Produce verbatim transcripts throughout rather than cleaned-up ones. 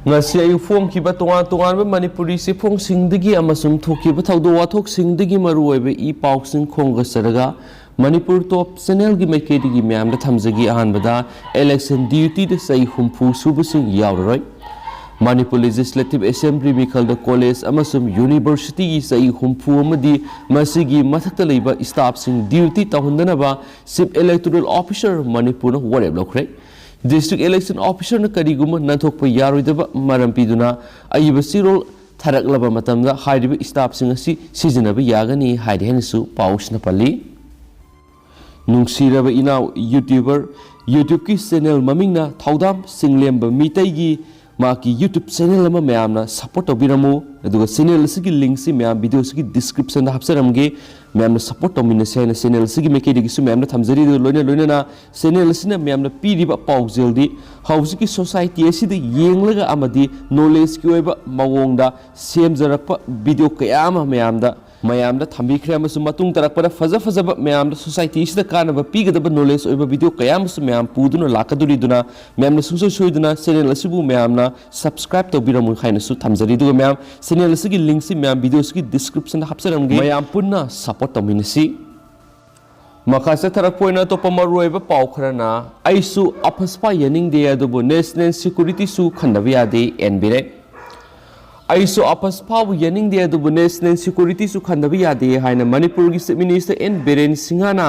ꯉꯁꯤ ꯑꯌꯨꯛ ꯐꯣꯡꯈꯤꯕ ꯇꯣꯉꯥꯟ ꯇꯣꯉꯥꯟꯕ ꯃꯅꯤꯄꯨꯔꯤ ꯆꯦꯐꯣꯡꯁꯤꯡꯗꯒꯤ ꯑꯃꯁꯨꯡ ꯊꯣꯛꯈꯤꯕ ꯊꯧꯗꯣꯛ ꯋꯥꯊꯣꯛꯁꯤꯡꯗꯒꯤ ꯃꯔꯨꯑꯣꯏꯕ ꯏ ꯄꯥꯎꯁꯤꯡ ꯈꯣꯝꯒꯠꯆꯔꯒ ꯃꯅꯤꯄꯨꯔ ꯇꯣꯞ ꯆꯦꯅꯦꯜꯒꯤ ꯃꯥꯏꯀꯩꯗꯒꯤ ꯃꯌꯥꯝꯗ ꯊꯝꯖꯒꯦ꯫ ꯑꯍꯥꯟꯕꯗ, ꯏꯂꯦꯛꯁꯟ ꯗ꯭ꯌꯨꯇꯤꯗ ꯆꯍꯤ ꯍꯨꯝꯐꯨ ꯁꯨꯕꯁꯤꯡ ꯌꯥꯎꯔꯔꯣꯏ꯫ ꯃꯅꯤꯄꯨꯔ ꯂꯦꯖꯤꯁꯂꯦꯇꯤꯚ ꯑꯦꯁꯦꯝꯕ꯭ꯂꯤ ꯃꯤꯈꯜꯗ ꯀꯣꯂꯦꯖ ꯑꯃꯁꯨꯡ ꯌꯨꯅꯤꯚꯔꯁꯤꯇꯤꯒꯤ ꯆꯍꯤ ꯍꯨꯝꯐꯨ ꯑꯃꯗꯤ ꯃꯁꯤꯒꯤ ꯃꯊꯛꯇ ꯂꯩꯕ ꯁ꯭ꯇꯥꯐꯁꯤꯡ ꯗ꯭ꯌꯨꯇꯤ ꯇꯧꯍꯟꯗꯅꯕ ꯆꯤꯐ ꯏꯂꯦꯛꯇꯣꯔꯦꯜ ꯑꯣꯐꯤꯁꯔ ꯃꯅꯤꯄꯨꯔꯅ ꯋꯥꯔꯦꯞ ꯂꯧꯈ꯭ꯔꯦ꯫ ꯗꯤꯁꯇ꯭ꯔꯤꯛ ꯏꯂꯦꯛꯁꯟ ꯑꯣꯐꯤꯁꯔꯅ ꯀꯔꯤꯒꯨꯝꯕ ꯅꯥꯟꯊꯣꯛꯄ ꯌꯥꯔꯣꯏꯗꯕ ꯃꯔꯝ ꯄꯤꯗꯨꯅ ꯑꯏꯕ ꯆꯦꯔꯣꯜ ꯊꯥꯔꯛꯂꯕ ꯃꯇꯝꯗ ꯍꯥꯏꯔꯤꯕ ꯁ꯭ꯇꯥꯐꯁꯤꯡ ꯑꯁꯤ ꯁꯤꯖꯤꯟꯅꯕ ꯌꯥꯒꯅꯤ ꯍꯥꯏꯔꯤ ꯍꯥꯏꯅꯁꯨ ꯄꯥꯎꯁꯤꯅ ꯄꯜꯂꯤ꯫ ꯅꯨꯡꯁꯤꯔꯕ ꯏꯅꯥꯎ ꯌꯨꯇ꯭ꯌꯨꯕꯔ, ꯌꯨꯇ꯭ꯌꯨꯕꯀꯤ ꯆꯦꯅꯦꯜ ꯃꯃꯤꯡꯅ ꯊꯧꯗꯥꯝ ꯆꯤꯡꯂꯦꯝꯕ ꯃꯤꯇꯩꯒꯤ ꯃꯍꯥꯛꯀꯤ ꯌꯨꯇ꯭ꯌꯨꯕ ꯆꯦꯅꯦꯜ ꯑꯃ ꯃꯌꯥꯝꯅ ꯁꯞꯄꯣꯔꯠ ꯇꯧꯕꯤꯔꯝꯃꯨ꯫ ꯑꯗꯨꯒ ꯆꯦꯅꯦꯜ ꯑꯁꯤꯒꯤ ꯂꯤꯡꯛꯁꯤ ꯃꯌꯥꯝ ꯚꯤꯗꯤꯑꯣ ꯑꯁꯤꯒꯤ ꯗꯤꯁꯀ꯭ꯔꯤꯞꯁꯟꯗ ꯍꯥꯞꯆꯔꯝꯒꯦ꯫ ꯃꯌꯥꯝꯅ ꯁꯞꯄꯣꯔꯠ ꯇꯧꯃꯤꯟꯅꯁꯦ ꯍꯥꯏꯅ ꯆꯦꯅꯦꯜ ꯑꯁꯤꯒꯤ ꯃꯥꯏꯀꯩꯗꯒꯤꯁꯨ ꯃꯌꯥꯝꯅ ꯊꯝꯖꯔꯤ꯫ ꯑꯗꯨꯒ ꯂꯣꯏꯅ ꯂꯣꯏꯅꯅ ꯆꯦꯅꯦꯜ ꯑꯁꯤꯅ ꯃꯌꯥꯝꯅ ꯄꯤꯔꯤꯕ ꯄꯥꯎꯖꯦꯜꯗꯤ ꯍꯧꯖꯤꯛꯀꯤ ꯁꯣꯁꯥꯏꯇꯤ ꯑꯁꯤꯗ ꯌꯦꯡꯂꯒ ꯑꯃꯗꯤ ꯅꯣꯂꯦꯖꯀꯤ ꯑꯣꯏꯕ ꯃꯑꯣꯡꯗ ꯁꯦꯝꯖꯔꯛꯄ ꯚꯤꯗꯤꯑꯣ ꯀꯌꯥ ꯑꯃ ꯃꯌꯥꯝꯗ ꯃꯌꯥꯝꯗ ꯊꯝꯕꯤꯈ꯭ꯔꯦ ꯑꯃꯁꯨꯡ ꯃꯇꯨꯡ ꯇꯥꯔꯛꯄꯗ ꯐꯖ ꯐꯖꯕ ꯃꯌꯥꯝꯗ ꯁꯣꯁꯥꯏꯇꯤ ꯑꯁꯤꯗ ꯀꯥꯟꯅꯕ ꯄꯤꯒꯗꯕ ꯅꯣꯂꯦꯖ ꯑꯣꯏꯕ ꯚꯤꯗꯤꯑꯣ ꯀꯌꯥ ꯑꯃꯁꯨ ꯃꯌꯥꯝ ꯄꯨꯗꯨꯅ ꯂꯥꯛꯀꯗꯣꯔꯤꯗꯨꯅ ꯃꯌꯥꯝꯅ ꯁꯨꯡꯁꯣꯏ ꯁꯣꯏꯗꯅ ꯆꯦꯅꯦꯜ ꯑꯁꯤꯕꯨ ꯃꯌꯥꯝꯅ ꯁꯕꯁꯀ꯭ꯔꯥꯏꯕ ꯇꯧꯕꯤꯔꯝꯃꯨ ꯍꯥꯏꯅꯁꯨ ꯊꯝꯖꯔꯤ꯫ ꯑꯗꯨꯒ ꯃꯌꯥꯝ ꯆꯦꯅꯦꯜ ꯑꯁꯤꯒꯤ ꯂꯤꯡꯛꯁꯤ ꯃꯌꯥꯝ ꯚꯤꯗꯤꯑꯣ ꯑꯁꯤꯒꯤ ꯗꯤꯁꯀ꯭ꯔꯤꯞꯁꯟꯗ ꯍꯥꯞꯆꯔꯝꯒꯦ꯫ ꯃꯌꯥꯝ ꯄꯨꯟꯅ ꯁꯞꯄꯣꯔꯠ ꯇꯧꯃꯤꯟꯅꯁꯤ꯫ ꯃꯈꯥ ꯆꯠꯊꯔꯛꯄ ꯑꯣꯏꯅ ꯑꯇꯣꯞꯄ ꯃꯔꯨꯑꯣꯏꯕ ꯄꯥꯎ ꯈꯔꯅ, ꯑꯩꯁꯨ ꯑꯐꯁꯄꯥ ꯌꯥꯅꯤꯡꯗꯦ ꯑꯗꯨꯕꯨ ꯅꯦꯁꯅꯦꯜ ꯁꯦꯀ꯭ꯌꯨꯔꯤꯇꯤꯁꯨ ꯈꯟꯗꯕ ꯌꯥꯗꯦ, ꯑꯦꯟ ꯕꯤꯔꯦꯟ꯫ ꯑꯩꯁꯨ ꯑꯐꯁꯄꯥꯕꯨ ꯌꯥꯅꯤꯡꯗꯦ ꯑꯗꯨꯕꯨ ꯅꯦꯁꯅꯦꯜ ꯁꯦꯀ꯭ꯌꯨꯔꯤꯇꯤꯁꯨ ꯈꯟꯗꯕ ꯌꯥꯗꯦ ꯍꯥꯏꯅ ꯃꯅꯤꯄꯨꯔꯒꯤ ꯆꯤꯐ ꯃꯤꯅꯤꯁꯇꯔ ꯑꯦꯟ ꯕꯤꯔꯦꯟ ꯁꯤꯡꯍꯅ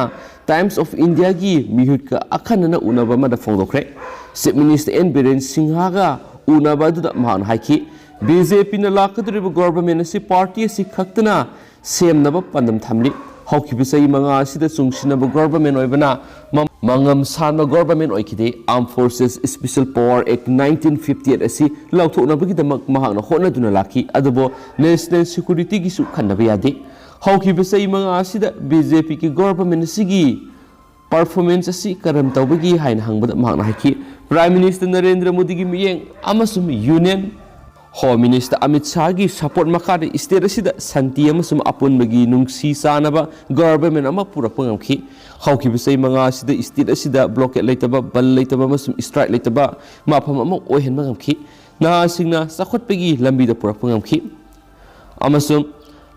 ꯇꯥꯏꯝꯁ ꯑꯣꯐ ꯏꯟꯗꯤꯌꯥꯒꯤ ꯃꯤꯍꯨꯠꯀ ꯑꯈꯟꯅꯅ ꯎꯅꯕ ꯑꯃꯗ ꯐꯣꯡꯗꯣꯛꯈ꯭ꯔꯦ꯫ ꯆꯤꯐ ꯃꯤꯅꯤꯁꯇꯔ ꯑꯦꯟ ꯕꯤꯔꯦꯟ ꯁꯤꯡꯍꯒ ꯎꯅꯕ ꯑꯗꯨꯗ ꯃꯍꯥꯛꯅ ꯍꯥꯏꯈꯤ, ꯕꯤ ꯖꯦ ꯄꯤꯅ ꯂꯥꯛꯀꯗꯧꯔꯤꯕ ꯒꯣꯚꯔꯟꯃꯦꯟꯠ ꯑꯁꯤ ꯄꯥꯔꯇꯤ ꯑꯁꯤ ꯈꯛꯇꯅ ꯁꯦꯝꯅꯕ ꯄꯥꯟꯗꯝ ꯊꯝꯂꯤ꯫ ꯍꯧꯈꯤꯕ ꯆꯍꯤ ꯃꯉꯥ ꯑꯁꯤꯗ ꯆꯨꯡꯁꯤꯟꯅꯕ ꯒꯣꯚꯔꯟꯃꯦꯟꯠ ꯑꯣꯏꯕꯅ ꯃ-, ꯃꯉꯝ ꯁꯥꯟꯕ ꯒꯣꯚꯔꯟꯃꯦꯟꯠ ꯑꯣꯏꯈꯤꯗꯦ꯫ Armed Forces Special Power Act nineteen fifty eight ꯑꯁꯤ ꯂꯧꯊꯣꯛꯅꯕꯒꯤꯗꯃꯛ ꯃꯍꯥꯛꯅ ꯍꯣꯠꯅꯗꯨꯅ ꯂꯥꯛꯈꯤ, ꯑꯗꯨꯕꯨ ꯅꯦꯁꯅꯦꯜ ꯁꯦꯀ꯭ꯌꯨꯔꯤꯇꯤꯒꯤꯁꯨ ꯈꯟꯗꯕ ꯌꯥꯗꯦ꯫ ꯍꯧꯈꯤꯕ ꯆꯍꯤ ꯃꯉꯥ ꯑꯁꯤꯗ ꯕꯤ ꯖꯦ ꯄꯤꯒꯤ ꯒꯣꯚꯔꯟꯃꯦꯟꯠ ꯑꯁꯤꯒꯤ ꯄꯔꯐꯣꯔꯃꯦꯟꯁ ꯑꯁꯤ ꯀꯔꯝ ꯇꯧꯕꯒꯦ ꯍꯥꯏꯅ ꯍꯪꯕꯗ ꯃꯍꯥꯛꯅ ꯍꯥꯏꯈꯤ, ꯄ꯭ꯔꯥꯏꯝ ꯃꯤꯅꯤꯁꯇꯔ ꯅꯔꯦꯟꯗ꯭ꯔ ꯃꯣꯗꯤꯒꯤ ꯃꯤꯠꯌꯦꯡ ꯑꯃꯁꯨꯡ union Home Minister Amit Shahꯒꯤ support ꯃꯈꯥꯗ state ꯑꯁꯤꯗ ꯁꯥꯟꯇꯤ ꯑꯃꯁꯨꯡ ꯑꯄꯨꯟꯕꯒꯤ ꯅꯨꯡꯁꯤ ꯆꯥꯟꯅꯕ government ꯑꯃ ꯄꯨꯔꯛꯄ ꯉꯝꯈꯤ꯫ ꯍꯧꯈꯤꯕ ꯆꯍꯤ ꯃꯉꯥ ꯑꯁꯤꯗ state ꯑꯁꯤꯗ blockade ꯂꯩꯇꯕ, ꯕꯟ ꯂꯩꯇꯕ ꯑꯃꯁꯨꯡ strike ꯂꯩꯇꯕ ꯃꯐꯝ ꯑꯃ ꯑꯣꯏꯍꯟꯕ ꯉꯝꯈꯤ꯫ ꯅꯍꯥꯁꯤꯡꯅ ꯆꯥꯎꯈꯠꯄꯒꯤ ꯂꯝꯕꯤꯗ ꯄꯨꯔꯛꯄ ꯉꯝꯈꯤ꯫ ꯑꯃꯁꯨꯡ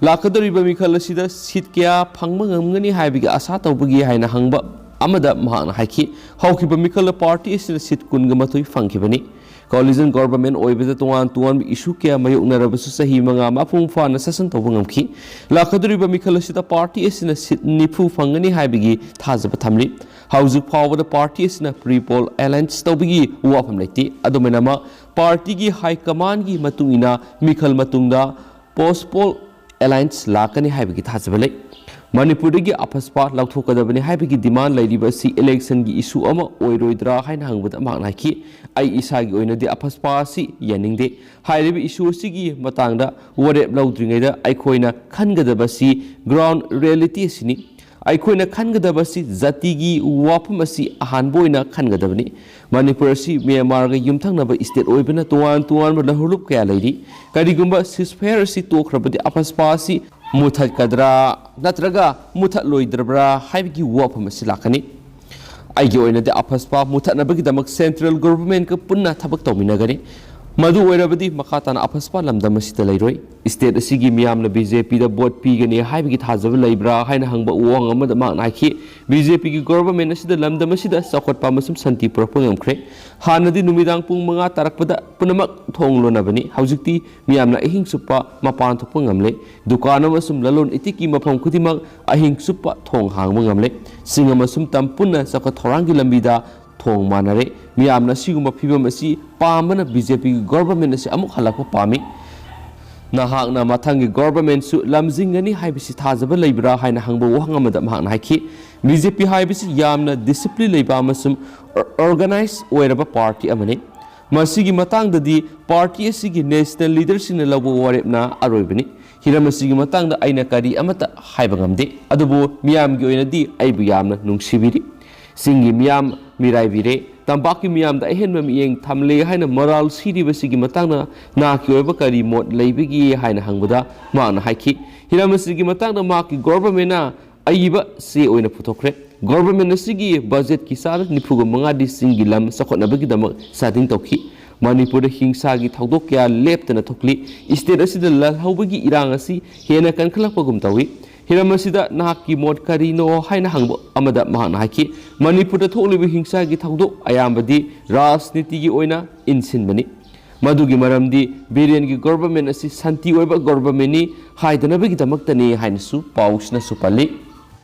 ꯂꯥꯛꯀꯗꯧꯔꯤꯕ ꯃꯤꯈꯜ ꯑꯁꯤꯗ seat ꯀꯌꯥ ꯐꯪꯕ ꯉꯝꯒꯅꯤ ꯍꯥꯏꯕꯒꯤ ꯑꯁꯥ ꯇꯧꯕꯒꯦ ꯍꯥꯏꯅ ꯍꯪꯕ ꯑꯃꯗ ꯃꯍꯥꯛꯅ ꯍꯥꯏꯈꯤ, ꯍꯧꯈꯤꯕ ꯃꯤꯈꯜꯗ party ꯑꯁꯤꯅ seat ꯀꯨꯟꯒ ꯃꯥꯊꯣꯏ ꯐꯪꯈꯤꯕꯅꯤ꯫ Coalition government ꯑꯣꯏꯕꯗ ꯇꯣꯉꯥꯟ ꯇꯣꯉꯥꯟꯕ issue ꯀꯌꯥ ꯃꯥꯌꯣꯛꯅꯔꯕꯁꯨ ꯆꯍꯤ ꯃꯉꯥ ꯃꯄꯨꯡ ꯐꯥꯅ ꯁꯥꯁꯟ ꯇꯧꯕ ꯉꯝꯈꯤ꯫ ꯂꯥꯛꯀꯗꯧꯔꯤꯕ ꯃꯤꯈꯜ ꯑꯁꯤꯗ party ꯑꯁꯤꯅ seat ꯅꯤꯐꯨ ꯐꯪꯒꯅꯤ ꯍꯥꯏꯕꯒꯤ ꯊꯥꯖꯕ ꯊꯝꯂꯤ꯫ ꯍꯧꯖꯤꯛ ꯐꯥꯎꯕꯗ party ꯑꯁꯤꯅ pre-poll announce ꯇꯧꯕꯒꯤ ꯋꯥꯐꯝ ꯂꯩꯇꯦ꯫ ꯑꯗꯨꯃꯥꯏꯅꯃꯛ partyꯒꯤ high commandꯒꯤ ꯃꯇꯨꯡ ꯏꯟꯅ ꯃꯤꯈꯜ ꯃꯇꯨꯡꯗ post-poll announce ꯂꯥꯛꯀꯅꯤ ꯍꯥꯏꯕꯒꯤ ꯊꯥꯖꯕ ꯂꯩ꯫ ꯃꯅꯤꯄꯨꯔꯗꯒꯤ ꯑꯐꯁꯄꯥ ꯂꯧꯊꯣꯛꯀꯗꯕꯅꯤ ꯍꯥꯏꯕꯒꯤ demand ꯂꯩꯔꯤꯕ ꯑꯁꯤ electionꯒꯤ issue ꯑꯃ ꯑꯣꯏꯔꯣꯏꯗ꯭ꯔꯥ ꯍꯥꯏꯅ ꯍꯪꯕꯗ ꯃꯍꯥꯛꯅ ꯍꯥꯏꯈꯤ, "ꯑꯩ ꯏꯁꯥꯒꯤ ꯑꯣꯏꯅꯗꯤ ꯑꯐꯁꯄꯥ ꯑꯁꯤ ꯌꯥꯅꯤꯡꯗꯦ꯫ ꯍꯥꯏꯔꯤꯕ issue ꯑꯁꯤꯒꯤ ꯃꯇꯥꯡꯗ ꯋꯥꯔꯦꯞ ꯂꯧꯗ꯭ꯔꯤꯉꯩꯗ ꯑꯩꯈꯣꯏꯅ ꯈꯟꯒꯗꯕ ꯑꯁꯤ ground reality ꯑꯁꯤꯅꯤ꯫ ꯑꯩꯈꯣꯏꯅ ꯈꯟꯒꯗꯕ ꯑꯁꯤ ꯖꯥꯇꯤꯒꯤ ꯋꯥꯐꯝ ꯑꯁꯤ ꯑꯍꯥꯟꯕ ꯑꯣꯏꯅ ꯈꯟꯒꯗꯕꯅꯤ꯫ ꯃꯅꯤꯄꯨꯔ ꯑꯁꯤ ꯃ꯭ꯌꯥꯟꯃꯥꯔꯒ ꯌꯨꯝꯊꯪꯅꯕ state ꯑꯣꯏꯕꯅ ꯇꯣꯉꯥꯟ ꯇꯣꯉꯥꯟꯕ ꯂꯧꯍꯧꯂꯨꯞ ꯀꯌꯥ ꯂꯩꯔꯤ꯫ ꯀꯔꯤꯒꯨꯝꯕ ceasefire ꯑꯁꯤ ꯇꯣꯛꯈ꯭ꯔꯕꯗꯤ ꯑꯐꯁꯄꯥ ꯑꯁꯤ ꯃꯨꯊꯠꯀꯗ꯭ꯔꯥ ꯅꯠꯇ꯭ꯔꯒ ꯃꯨꯊꯠꯂꯣꯏꯗ꯭ꯔꯕ꯭ꯔꯥ ꯍꯥꯏꯕꯒꯤ ꯋꯥꯐꯝ ꯑꯁꯤ ꯂꯥꯛꯀꯅꯤ꯫ ꯑꯩꯒꯤ ꯑꯣꯏꯅꯗꯤ ꯑꯐꯁꯄꯥ ꯃꯨꯊꯠꯅꯕꯒꯤꯗꯃꯛ central governmentꯀ ꯄꯨꯟꯅ ꯊꯕꯛ ꯇꯧꯃꯤꯟꯅꯒꯅꯤ꯫ ꯃꯗꯨ ꯑꯣꯏꯔꯕꯗꯤ ꯃꯈꯥ ꯇꯥꯅ ꯑꯐꯁꯄꯥ ꯂꯝꯗꯝ ꯑꯁꯤꯗ ꯂꯩꯔꯣꯏ꯫ State ꯑꯁꯤꯒꯤ ꯃꯤꯌꯥꯝꯅ BJPꯗ vote ꯄꯤꯒꯅꯤ ꯍꯥꯏꯕꯒꯤ ꯊꯥꯖꯕ ꯂꯩꯕ꯭ꯔꯥ ꯍꯥꯏꯅ ꯍꯪꯕ ꯋꯥꯍꯪ ꯑꯃꯗ ꯃꯍꯥꯛꯅ ꯍꯥꯏꯈꯤ, "BJPꯒꯤ government ꯑꯁꯤꯗ ꯂꯝꯗꯝ ꯑꯁꯤꯗ ꯆꯥꯎꯈꯠꯄ ꯑꯃꯁꯨꯡ ꯁꯥꯟꯇꯤ ꯄꯨꯔꯛꯄ ꯉꯝꯈ꯭ꯔꯦ꯫ ꯍꯥꯟꯅꯗꯤ ꯅꯨꯃꯤꯗꯥꯡ ꯄꯨꯡ ꯃꯉꯥ ꯇꯥꯔꯛꯄꯗ ꯄꯨꯝꯅꯃꯛ ꯊꯣꯡ ꯂꯣꯟꯅꯕꯅꯤ꯫ ꯍꯧꯖꯤꯛꯇꯤ ꯃꯤꯌꯥꯝꯅ ꯑꯍꯤꯡ ꯆꯨꯞꯄ ꯃꯄꯥꯟ ꯊꯣꯛꯄ ꯉꯝꯂꯦ꯫ ꯗꯨꯀꯥꯟ ꯑꯃꯁꯨꯡ ꯂꯂꯣꯟ ꯏꯇꯤꯛꯀꯤ ꯃꯐꯝ ꯈꯨꯗꯤꯡꯃꯛ ꯑꯍꯤꯡ ꯆꯨꯞꯄ ꯊꯣꯡ ꯍꯥꯡꯕ ꯉꯝꯂꯦ꯫ ꯆꯤꯡ ꯑꯃꯁꯨꯡ ꯇꯝ ꯄꯨꯟꯅ ꯆꯥꯎꯈꯠ ꯊꯧꯔꯥꯡꯒꯤ ꯂꯝꯕꯤꯗ ꯊꯣꯡ ꯃꯥꯟꯅꯔꯦ꯫ ꯃꯤꯌꯥꯝꯅ ꯑꯁꯤꯒꯨꯝꯕ ꯐꯤꯕꯝ ꯑꯁꯤ ꯄꯥꯝꯕꯅ BJPꯒꯤ government ꯑꯁꯤ ꯑꯃꯨꯛ ꯍꯜꯂꯛꯄ ꯄꯥꯝꯃꯤ꯫ ꯅꯍꯥꯛꯅ ꯃꯊꯪꯒꯤ governmentꯁꯨ ꯂꯝꯖꯤꯡꯒꯅꯤ ꯍꯥꯏꯕꯁꯤ ꯊꯥꯖꯕ ꯂꯩꯕ꯭ꯔꯥ?" ꯍꯥꯏꯅ ꯍꯪꯕ ꯋꯥꯍꯪ ꯑꯃꯗ ꯃꯍꯥꯛꯅ ꯍꯥꯏꯈꯤ, "BJP ꯍꯥꯏꯕꯁꯤ ꯌꯥꯝꯅ discipline ꯂꯩꯕ ꯑꯃꯁꯨꯡ organize ꯑꯣꯏꯔꯕ party ꯑꯃꯅꯤ꯫ ꯃꯁꯤꯒꯤ ꯃꯇꯥꯡꯗꯗꯤ party ꯑꯁꯤꯒꯤ national leaderꯁꯤꯡꯅ ꯂꯧꯕ ꯋꯥꯔꯦꯞꯅ ꯑꯔꯣꯏꯕꯅꯤ꯫ ꯍꯤꯔꯝ ꯑꯁꯤꯒꯤ ꯃꯇꯥꯡꯗ ꯑꯩꯅ ꯀꯔꯤ ꯑꯃꯠꯇ ꯍꯥꯏꯕ ꯉꯝꯗꯦ, ꯑꯗꯨꯕꯨ ꯃꯤꯌꯥꯝꯒꯤ ꯑꯣꯏꯅꯗꯤ ꯑꯩꯕꯨ ꯌꯥꯝꯅ ꯅꯨꯡꯁꯤꯕꯤꯔꯤ꯫ ꯆꯤꯡꯒꯤ ꯃꯤꯌꯥꯝ ꯃꯤꯔꯥꯏꯕꯤꯔꯦ꯫ ꯇꯝꯄꯥꯛꯀꯤ ꯃꯤꯌꯥꯝꯗ ꯑꯍꯦꯟꯕ ꯃꯤꯠꯌꯦꯡ ꯊꯝꯂꯦ ꯍꯥꯏꯅ ꯃꯣꯔꯥꯜ ꯁꯤꯔꯤꯕꯁꯤꯒꯤ ꯃꯇꯥꯡꯗ ꯅꯍꯥꯛꯀꯤ ꯑꯣꯏꯕ ꯀꯔꯤ ꯃꯣꯠ ꯂꯩꯕꯒꯦ ꯍꯥꯏꯅ ꯍꯪꯕꯗ ꯃꯍꯥꯛꯅ ꯍꯥꯏꯈꯤ, ꯍꯤꯔꯝ ꯑꯁꯤꯒꯤ ꯃꯇꯥꯡꯗ ꯃꯍꯥꯛꯀꯤ ꯒꯣꯚꯔꯟꯃꯦꯟꯅ ꯑꯏꯕ ꯆꯦ ꯑꯣꯏꯅ ꯄꯨꯊꯣꯛꯈ꯭ꯔꯦ꯫ ꯒꯣꯚꯔꯟꯃꯦꯟ ꯑꯁꯤꯒꯤ ꯕꯖꯦꯠꯀꯤ ꯆꯥꯗ ꯅꯤꯐꯨꯒ ꯃꯉꯥꯗꯤ ꯆꯤꯡꯒꯤ ꯂꯝ ꯆꯥꯎꯈꯠꯅꯕꯒꯤꯗꯃꯛ ꯆꯥꯗꯤꯡ ꯇꯧꯈꯤ꯫ ꯃꯅꯤꯄꯨꯔꯗ ꯍꯤꯡꯁꯥꯒꯤ ꯊꯧꯗꯣꯛ ꯀꯌꯥ ꯂꯦꯞꯇꯅ ꯊꯣꯛꯂꯤ꯫ ꯁ꯭ꯇꯦꯠ ꯑꯁꯤꯗ ꯂꯥꯜꯍꯧꯕꯒꯤ ꯏꯔꯥꯡ ꯑꯁꯤ ꯍꯦꯟꯅ ꯀꯟꯈꯠꯂꯛꯄꯒꯨꯝ ꯇꯧꯏ꯫ ꯍꯤꯔꯝ ꯑꯁꯤꯗ ꯅꯍꯥꯛꯀꯤ ꯃꯣꯠ ꯀꯔꯤꯅꯣ ꯍꯥꯏꯅ ꯍꯪꯕ ꯑꯃꯗ ꯃꯍꯥꯛꯅ ꯍꯥꯏꯈꯤ, ꯃꯅꯤꯄꯨꯔꯗ ꯊꯣꯛꯂꯤꯕ ꯍꯤꯡꯁꯥꯒꯤ ꯊꯧꯗꯣꯛ ꯑꯌꯥꯝꯕꯗꯤ ꯔꯥꯖꯅꯤꯇꯤꯒꯤ ꯑꯣꯏꯅ ꯏꯟꯁꯤꯟꯕꯅꯤ꯫ ꯃꯗꯨꯒꯤ ꯃꯔꯝꯗꯤ ꯕꯤꯔꯦꯟꯒꯤ ꯒꯣꯚꯔꯟꯃꯦꯟ ꯑꯁꯤ ꯁꯥꯟꯇꯤ ꯑꯣꯏꯕ ꯒꯣꯚꯔꯟꯃꯦꯟꯅꯤ ꯍꯥꯏꯗꯅꯕꯒꯤꯗꯃꯛꯇꯅꯤ ꯍꯥꯏꯅꯁꯨ ꯄꯥꯎꯁꯤꯅꯁꯨ ꯄꯜꯂꯤ꯫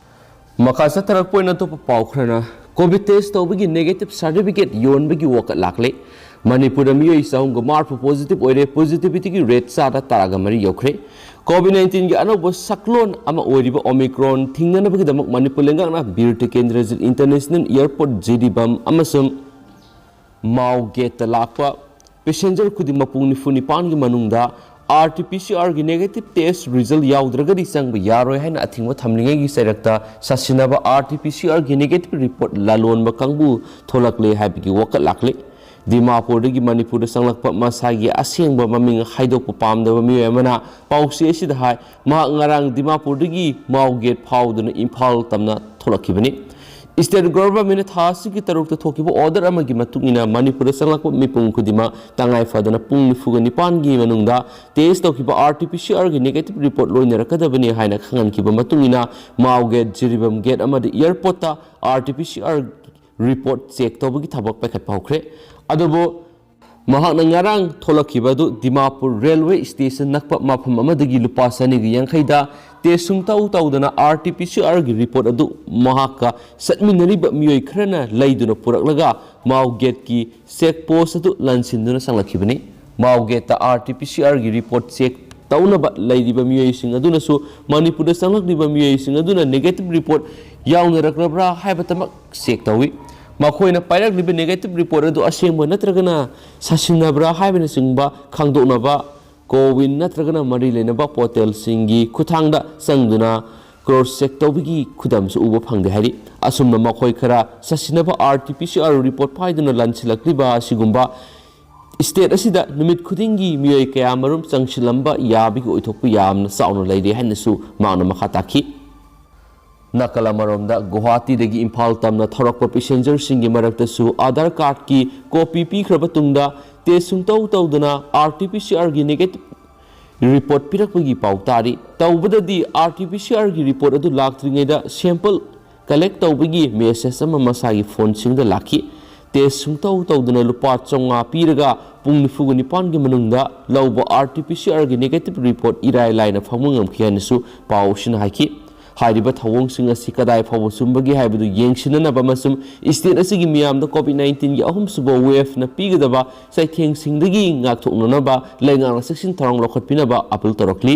ꯃꯈꯥ ꯆꯠꯊꯔꯛꯄ ꯑꯣꯏꯅ ꯑꯇꯣꯞꯄ ꯄꯥꯎ ꯈꯔꯅ, ꯀꯣꯚꯤꯗ ꯇꯦꯁ ꯇꯧꯕꯒꯤ ꯅꯦꯒꯦꯇꯤꯚ ꯁꯥꯔꯇꯤꯐꯤꯀꯦꯠ ꯌꯣꯟꯕꯒꯤ ꯋꯥꯀꯠ ꯂꯥꯛꯂꯦ꯫ ꯃꯅꯤꯄꯨꯔꯗ ꯃꯤꯑꯣꯏ ꯆꯍꯨꯝꯒ ꯃꯔꯤꯐꯨ ꯄꯣꯖꯤꯇꯤꯚ ꯑꯣꯏꯔꯦ꯫ ꯄꯣꯖꯤꯇꯤꯚꯤꯇꯤꯒꯤ ꯔꯦꯠ ꯆꯥꯗ ꯇꯔꯥꯒ ꯃꯔꯤ ꯌꯧꯈ꯭ꯔꯦ꯫ ꯀꯣꯚꯤꯗ ꯅꯥꯏꯟꯇꯤꯟꯒꯤ ꯑꯅꯧꯕ ꯁꯛꯂꯣꯟ ꯑꯃ ꯑꯣꯏꯔꯤꯕ ꯑꯣꯃꯤꯀ꯭ꯔꯣꯟ ꯊꯤꯡꯅꯅꯕꯒꯤꯗꯃꯛ ꯃꯅꯤꯄꯨꯔ ꯂꯩꯉꯥꯛꯅ ꯕꯤꯔ ꯇꯤꯀꯦꯟꯗ꯭ꯔꯖꯤꯠ ꯏꯟꯇꯔꯅꯦꯁꯅꯦꯜ ꯑꯦꯌꯔꯄꯣꯔꯠ ꯖꯤꯔꯤꯕꯥꯝ ꯑꯃꯁꯨꯡ ꯃꯥꯎ ꯒꯦꯠꯇ ꯂꯥꯛꯄ ꯄꯦꯁꯦꯟꯖꯔ ꯈꯨꯗꯤꯡꯃꯛꯄꯨ ꯅꯤꯐꯨ ꯅꯤꯄꯥꯟꯒꯤ ꯃꯅꯨꯡꯗ ꯑꯥꯔ ꯇꯤ ꯄꯤ ꯁꯤ ꯑꯥꯔꯒꯤ ꯅꯦꯒꯦꯇꯤꯚ ꯇꯦꯁ ꯔꯤꯖꯜ ꯌꯥꯎꯗ꯭ꯔꯒꯗꯤ ꯆꯪꯕ ꯌꯥꯔꯣꯏ ꯍꯥꯏꯅ ꯑꯊꯤꯡꯕ ꯊꯝꯂꯤꯉꯩꯒꯤ ꯆꯩꯔꯛꯇ ꯁꯥꯁꯤꯟꯅꯕ ꯑꯥꯔ ꯇꯤ ꯄꯤ ꯁꯤ ꯑꯥꯔꯒꯤ ꯅꯦꯒꯦꯇꯤꯚ ꯔꯤꯄꯣꯔꯠ ꯂꯂꯣꯟꯕ ꯀꯥꯡꯕꯨ ꯊꯣꯛꯂꯛꯂꯦ ꯍꯥꯏꯕꯒꯤ ꯋꯥꯀꯠ ꯂꯥꯛꯂꯤ꯫ ꯗꯤꯃꯥꯄꯨꯔꯗꯒꯤ ꯃꯅꯤꯄꯨꯔꯗ ꯆꯪꯂꯛꯄ ꯃꯁꯥꯒꯤ ꯑꯁꯦꯡꯕ ꯃꯃꯤꯡ ꯍꯥꯏꯗꯣꯛꯄ ꯄꯥꯝꯗꯕ ꯃꯤꯑꯣꯏ ꯑꯃꯅ ꯄꯥꯎꯆꯦ ꯑꯁꯤꯗ ꯍꯥꯏ, ꯃꯍꯥꯛ ꯉꯔꯥꯡ ꯗꯤꯃꯥꯄꯨꯔꯗꯒꯤ ꯃꯥꯎ ꯒꯦꯠ ꯐꯥꯎꯗꯨꯅ ꯏꯝꯐꯥꯜ ꯇꯝꯅ ꯊꯣꯛꯂꯛꯈꯤꯕꯅꯤ꯫ ꯁ꯭ꯇꯦꯠ ꯒꯣꯚꯔꯟꯃꯦꯟꯠꯅ ꯊꯥ ꯑꯁꯤꯒꯤ ꯇꯔꯨꯛꯇ ꯊꯣꯛꯈꯤꯕ ꯑꯣꯔꯗꯔ ꯑꯃꯒꯤ ꯃꯇꯨꯡ ꯏꯟꯅ ꯃꯅꯤꯄꯨꯔꯗ ꯆꯪꯂꯛꯄ ꯃꯤꯄꯨꯝ ꯈꯨꯗꯤꯡꯃꯛ ꯇꯉꯥꯏ ꯐꯗꯅ ꯄꯨꯡ ꯅꯤꯐꯨꯒ ꯅꯤꯄꯥꯟꯒꯤ ꯃꯅꯨꯡꯗ ꯇꯦꯁ ꯇꯧꯈꯤꯕ ꯑꯥꯔ ꯇꯤ ꯄꯤ ꯁꯤ ꯑꯥꯔꯒꯤ ꯅꯦꯒꯦꯇꯤꯚ ꯔꯤꯄꯣꯔꯠ ꯂꯣꯏꯅꯔꯛꯀꯗꯕꯅꯤ ꯍꯥꯏꯅ ꯈꯪꯍꯟꯈꯤꯕ ꯃꯇꯨꯡ ꯏꯟꯅ ꯃꯥꯎ ꯒꯦꯠ, ꯖꯤꯔꯤꯕꯥꯝ ꯒꯦꯠ ꯑꯃꯗꯤ ꯑꯦꯌꯔꯄꯣꯔꯠꯇ R T P C R report check ꯇꯧꯕꯒꯤ ꯊꯕꯛ ꯄꯥꯏꯈꯠꯄ ꯍꯧꯈ꯭ꯔꯦ꯫ ꯑꯗꯨꯕꯨ ꯃꯍꯥꯛꯅ ꯉꯔꯥꯡ ꯊꯣꯛꯂꯛꯈꯤꯕ ꯑꯗꯨ ꯗꯤꯃꯥꯄꯨꯔ ꯔꯦꯜꯋꯦ ꯁ꯭ꯇꯦꯁꯟ ꯅꯛꯄ ꯃꯐꯝ ꯑꯃꯗꯒꯤ ꯂꯨꯄꯥ ꯆꯅꯤꯒ ꯌꯥꯡꯈꯩꯗ ꯇꯦꯁ ꯁꯨꯡꯇꯧ ꯇꯧꯗꯅ ꯑꯥꯔ ꯇꯤ ꯄꯤ ꯁꯤ ꯑꯥꯔꯒꯤ ꯔꯤꯄꯣꯔꯠ ꯑꯗꯨ ꯃꯍꯥꯛꯀ ꯆꯠꯃꯤꯟꯅꯔꯤꯕ ꯃꯤꯑꯣꯏ ꯈꯔꯅ ꯂꯩꯗꯨꯅ ꯄꯨꯔꯛꯂꯒ ꯃꯥꯎ ꯒꯦꯠꯀꯤ ꯆꯦꯛ ꯄꯣꯁ ꯑꯗꯨ ꯂꯥꯟꯁꯤꯟꯗꯨꯅ ꯆꯪꯂꯛꯈꯤꯕꯅꯤ꯫ ꯃꯥꯎ ꯒꯦꯠꯇ ꯑꯥꯔ ꯇꯤ ꯄꯤ ꯁꯤ ꯑꯥꯔꯒꯤ ꯔꯤꯄꯣꯔꯠ ꯆꯦꯛ ꯇꯧꯅꯕ ꯂꯩꯔꯤꯕ ꯃꯤꯑꯣꯏꯁꯤꯡ ꯑꯗꯨꯅꯁꯨ ꯃꯅꯤꯄꯨꯔꯗ ꯆꯪꯂꯛꯂꯤꯕ ꯃꯤꯑꯣꯏꯁꯤꯡ ꯑꯗꯨꯅ ꯅꯦꯒꯦꯇꯤꯚ ꯔꯤꯄꯣꯔꯠ ꯌꯥꯎꯅꯔꯛꯂꯕ꯭ꯔꯥ ꯍꯥꯏꯕꯇꯃꯛ ꯆꯦꯛ ꯇꯧꯏ꯫ ꯃꯈꯣꯏꯅ ꯄꯥꯏꯔꯛꯂꯤꯕ ꯅꯦꯒꯦꯇꯤꯚ ꯔꯤꯄꯣꯔꯠ ꯑꯗꯨ ꯑꯁꯦꯡꯕ ꯅꯠꯇ꯭ꯔꯒꯅ ꯁꯥꯁꯤꯟꯅꯕ꯭ꯔꯥ ꯍꯥꯏꯕꯅꯆꯤꯡꯕ ꯈꯪꯗꯣꯛꯅꯕ ꯀꯣꯋꯤꯟ ꯅꯠꯇ꯭ꯔꯒꯅ ꯃꯔꯤ ꯂꯩꯅꯕ ꯄꯣꯔꯇꯦꯜꯁꯤꯡꯒꯤ ꯈꯨꯠꯊꯥꯡꯗ ꯆꯪꯗꯨꯅ ꯀ꯭ꯔꯣꯁ ꯆꯦꯛ ꯇꯧꯕꯒꯤ ꯈꯨꯗꯝꯁꯨ ꯎꯕ ꯐꯪꯗꯦ ꯍꯥꯏꯔꯤ꯫ ꯑꯁꯨꯝꯅ ꯃꯈꯣꯏ ꯈꯔ ꯆꯠꯁꯤꯟꯅꯕ R T P C R report ꯄꯥꯏꯗꯨꯅ ꯂꯟꯁꯤꯜꯂꯛꯂꯤꯕ ꯑꯁꯤꯒꯨꯝꯕ ꯁ꯭ꯇꯦꯠ ꯑꯁꯤꯗ ꯅꯨꯃꯤꯠ ꯈꯨꯗꯤꯡꯒꯤ ꯃꯤꯑꯣꯏ ꯀꯌꯥ ꯃꯔꯨꯝ ꯆꯪꯁꯤꯜꯂꯝꯕ ꯌꯥꯕꯒꯤ ꯑꯣꯏꯊꯣꯛꯄ ꯌꯥꯝꯅ ꯆꯥꯎꯅ ꯂꯩꯔꯦ ꯍꯥꯏꯅꯁꯨ ꯃꯍꯥꯛꯅ ꯃꯈꯥ ꯇꯥꯈꯤ꯫ ꯅꯥꯀꯜ ꯑꯃꯔꯣꯝꯗ, ꯒꯨꯋꯥꯍꯥꯇꯤꯗꯒꯤ ꯏꯝꯐꯥꯜ ꯇꯝꯅ ꯊꯧꯔꯛꯄ ꯄꯦꯁꯦꯟꯖꯔꯁꯤꯡꯒꯤ ꯃꯔꯛꯇꯁꯨ ꯑꯥꯙꯥꯔ ꯀꯥꯔꯗꯀꯤ ꯀꯣꯄꯤ ꯄꯤꯈ꯭ꯔꯕ ꯇꯨꯡꯗ ꯇꯦꯁ ꯁꯨꯡꯇꯧ ꯇꯧꯗꯅ ꯑꯥꯔ ꯇꯤ ꯄꯤ ꯁꯤ ꯑꯥꯔꯒꯤ ꯅꯦꯒꯦꯇꯤꯚ ꯔꯤꯄꯣꯔꯠ ꯄꯤꯔꯛꯄꯒꯤ ꯄꯥꯎ ꯇꯥꯔꯤ꯫ ꯇꯧꯕꯗꯗꯤ ꯑꯥꯔ ꯇꯤ ꯄꯤ ꯁꯤ ꯑꯥꯔꯒꯤ ꯔꯤꯄꯣꯔꯠ ꯑꯗꯨ ꯂꯥꯛꯇ꯭ꯔꯤꯉꯩꯗ ꯁꯦꯝꯄꯜ ꯀꯂꯦꯛ ꯇꯧꯕꯒꯤ ꯃꯦꯁꯦꯖ ꯑꯃ ꯃꯁꯥꯒꯤ ꯐꯣꯟꯁꯤꯡꯗ ꯂꯥꯛꯈꯤ꯫ ꯇꯦꯁ ꯁꯨꯡꯇꯧ ꯇꯧꯗꯅ ꯂꯨꯄꯥ ꯆꯥꯝꯃꯉꯥ ꯄꯤꯔꯒ ꯄꯨꯡ ꯅꯤꯐꯨꯒ ꯅꯤꯄꯥꯟꯒꯤ ꯃꯅꯨꯡꯗ ꯂꯧꯕ ꯑꯥꯔ ꯇꯤ ꯄꯤ ꯁꯤ ꯑꯥꯔꯒꯤ ꯅꯦꯒꯦꯇꯤꯚ ꯔꯤꯄꯣꯔꯠ ꯏꯔꯥꯏ ꯂꯥꯏꯅ ꯐꯪꯕ ꯉꯝꯈꯤ ꯍꯥꯏꯅꯁꯨ ꯄꯥꯎ ꯑꯁꯤꯅ ꯍꯥꯏꯈꯤ꯫ ꯍꯥꯏꯔꯤꯕ ꯊꯧꯑꯣꯡꯁꯤꯡ ꯑꯁꯤ ꯀꯗꯥꯏ ꯐꯥꯎꯕ ꯆꯨꯝꯕꯒꯦ ꯍꯥꯏꯕꯗꯨ ꯌꯦꯡꯁꯤꯟꯅꯅꯕ ꯑꯃꯁꯨꯡ ꯁ꯭ꯇꯦꯠ ꯑꯁꯤꯒꯤ ꯃꯤꯌꯥꯝꯗ ꯀꯣꯚꯤꯗ ꯅꯥꯏꯟꯇꯤꯟꯒꯤ ꯑꯍꯨꯝꯁꯨꯕ ꯋꯦꯚꯅ ꯄꯤꯒꯗꯕ ꯆꯩꯊꯦꯡꯁꯤꯡꯗꯒꯤ ꯉꯥꯛꯊꯣꯛꯅꯅꯕ ꯂꯩꯉꯥꯛꯅ ꯆꯦꯛꯁꯤꯟ ꯊꯧꯔꯥꯡ ꯂꯧꯈꯠꯄꯤꯅꯕ ꯑꯥꯄꯤꯜ ꯇꯧꯔꯛꯂꯤ꯫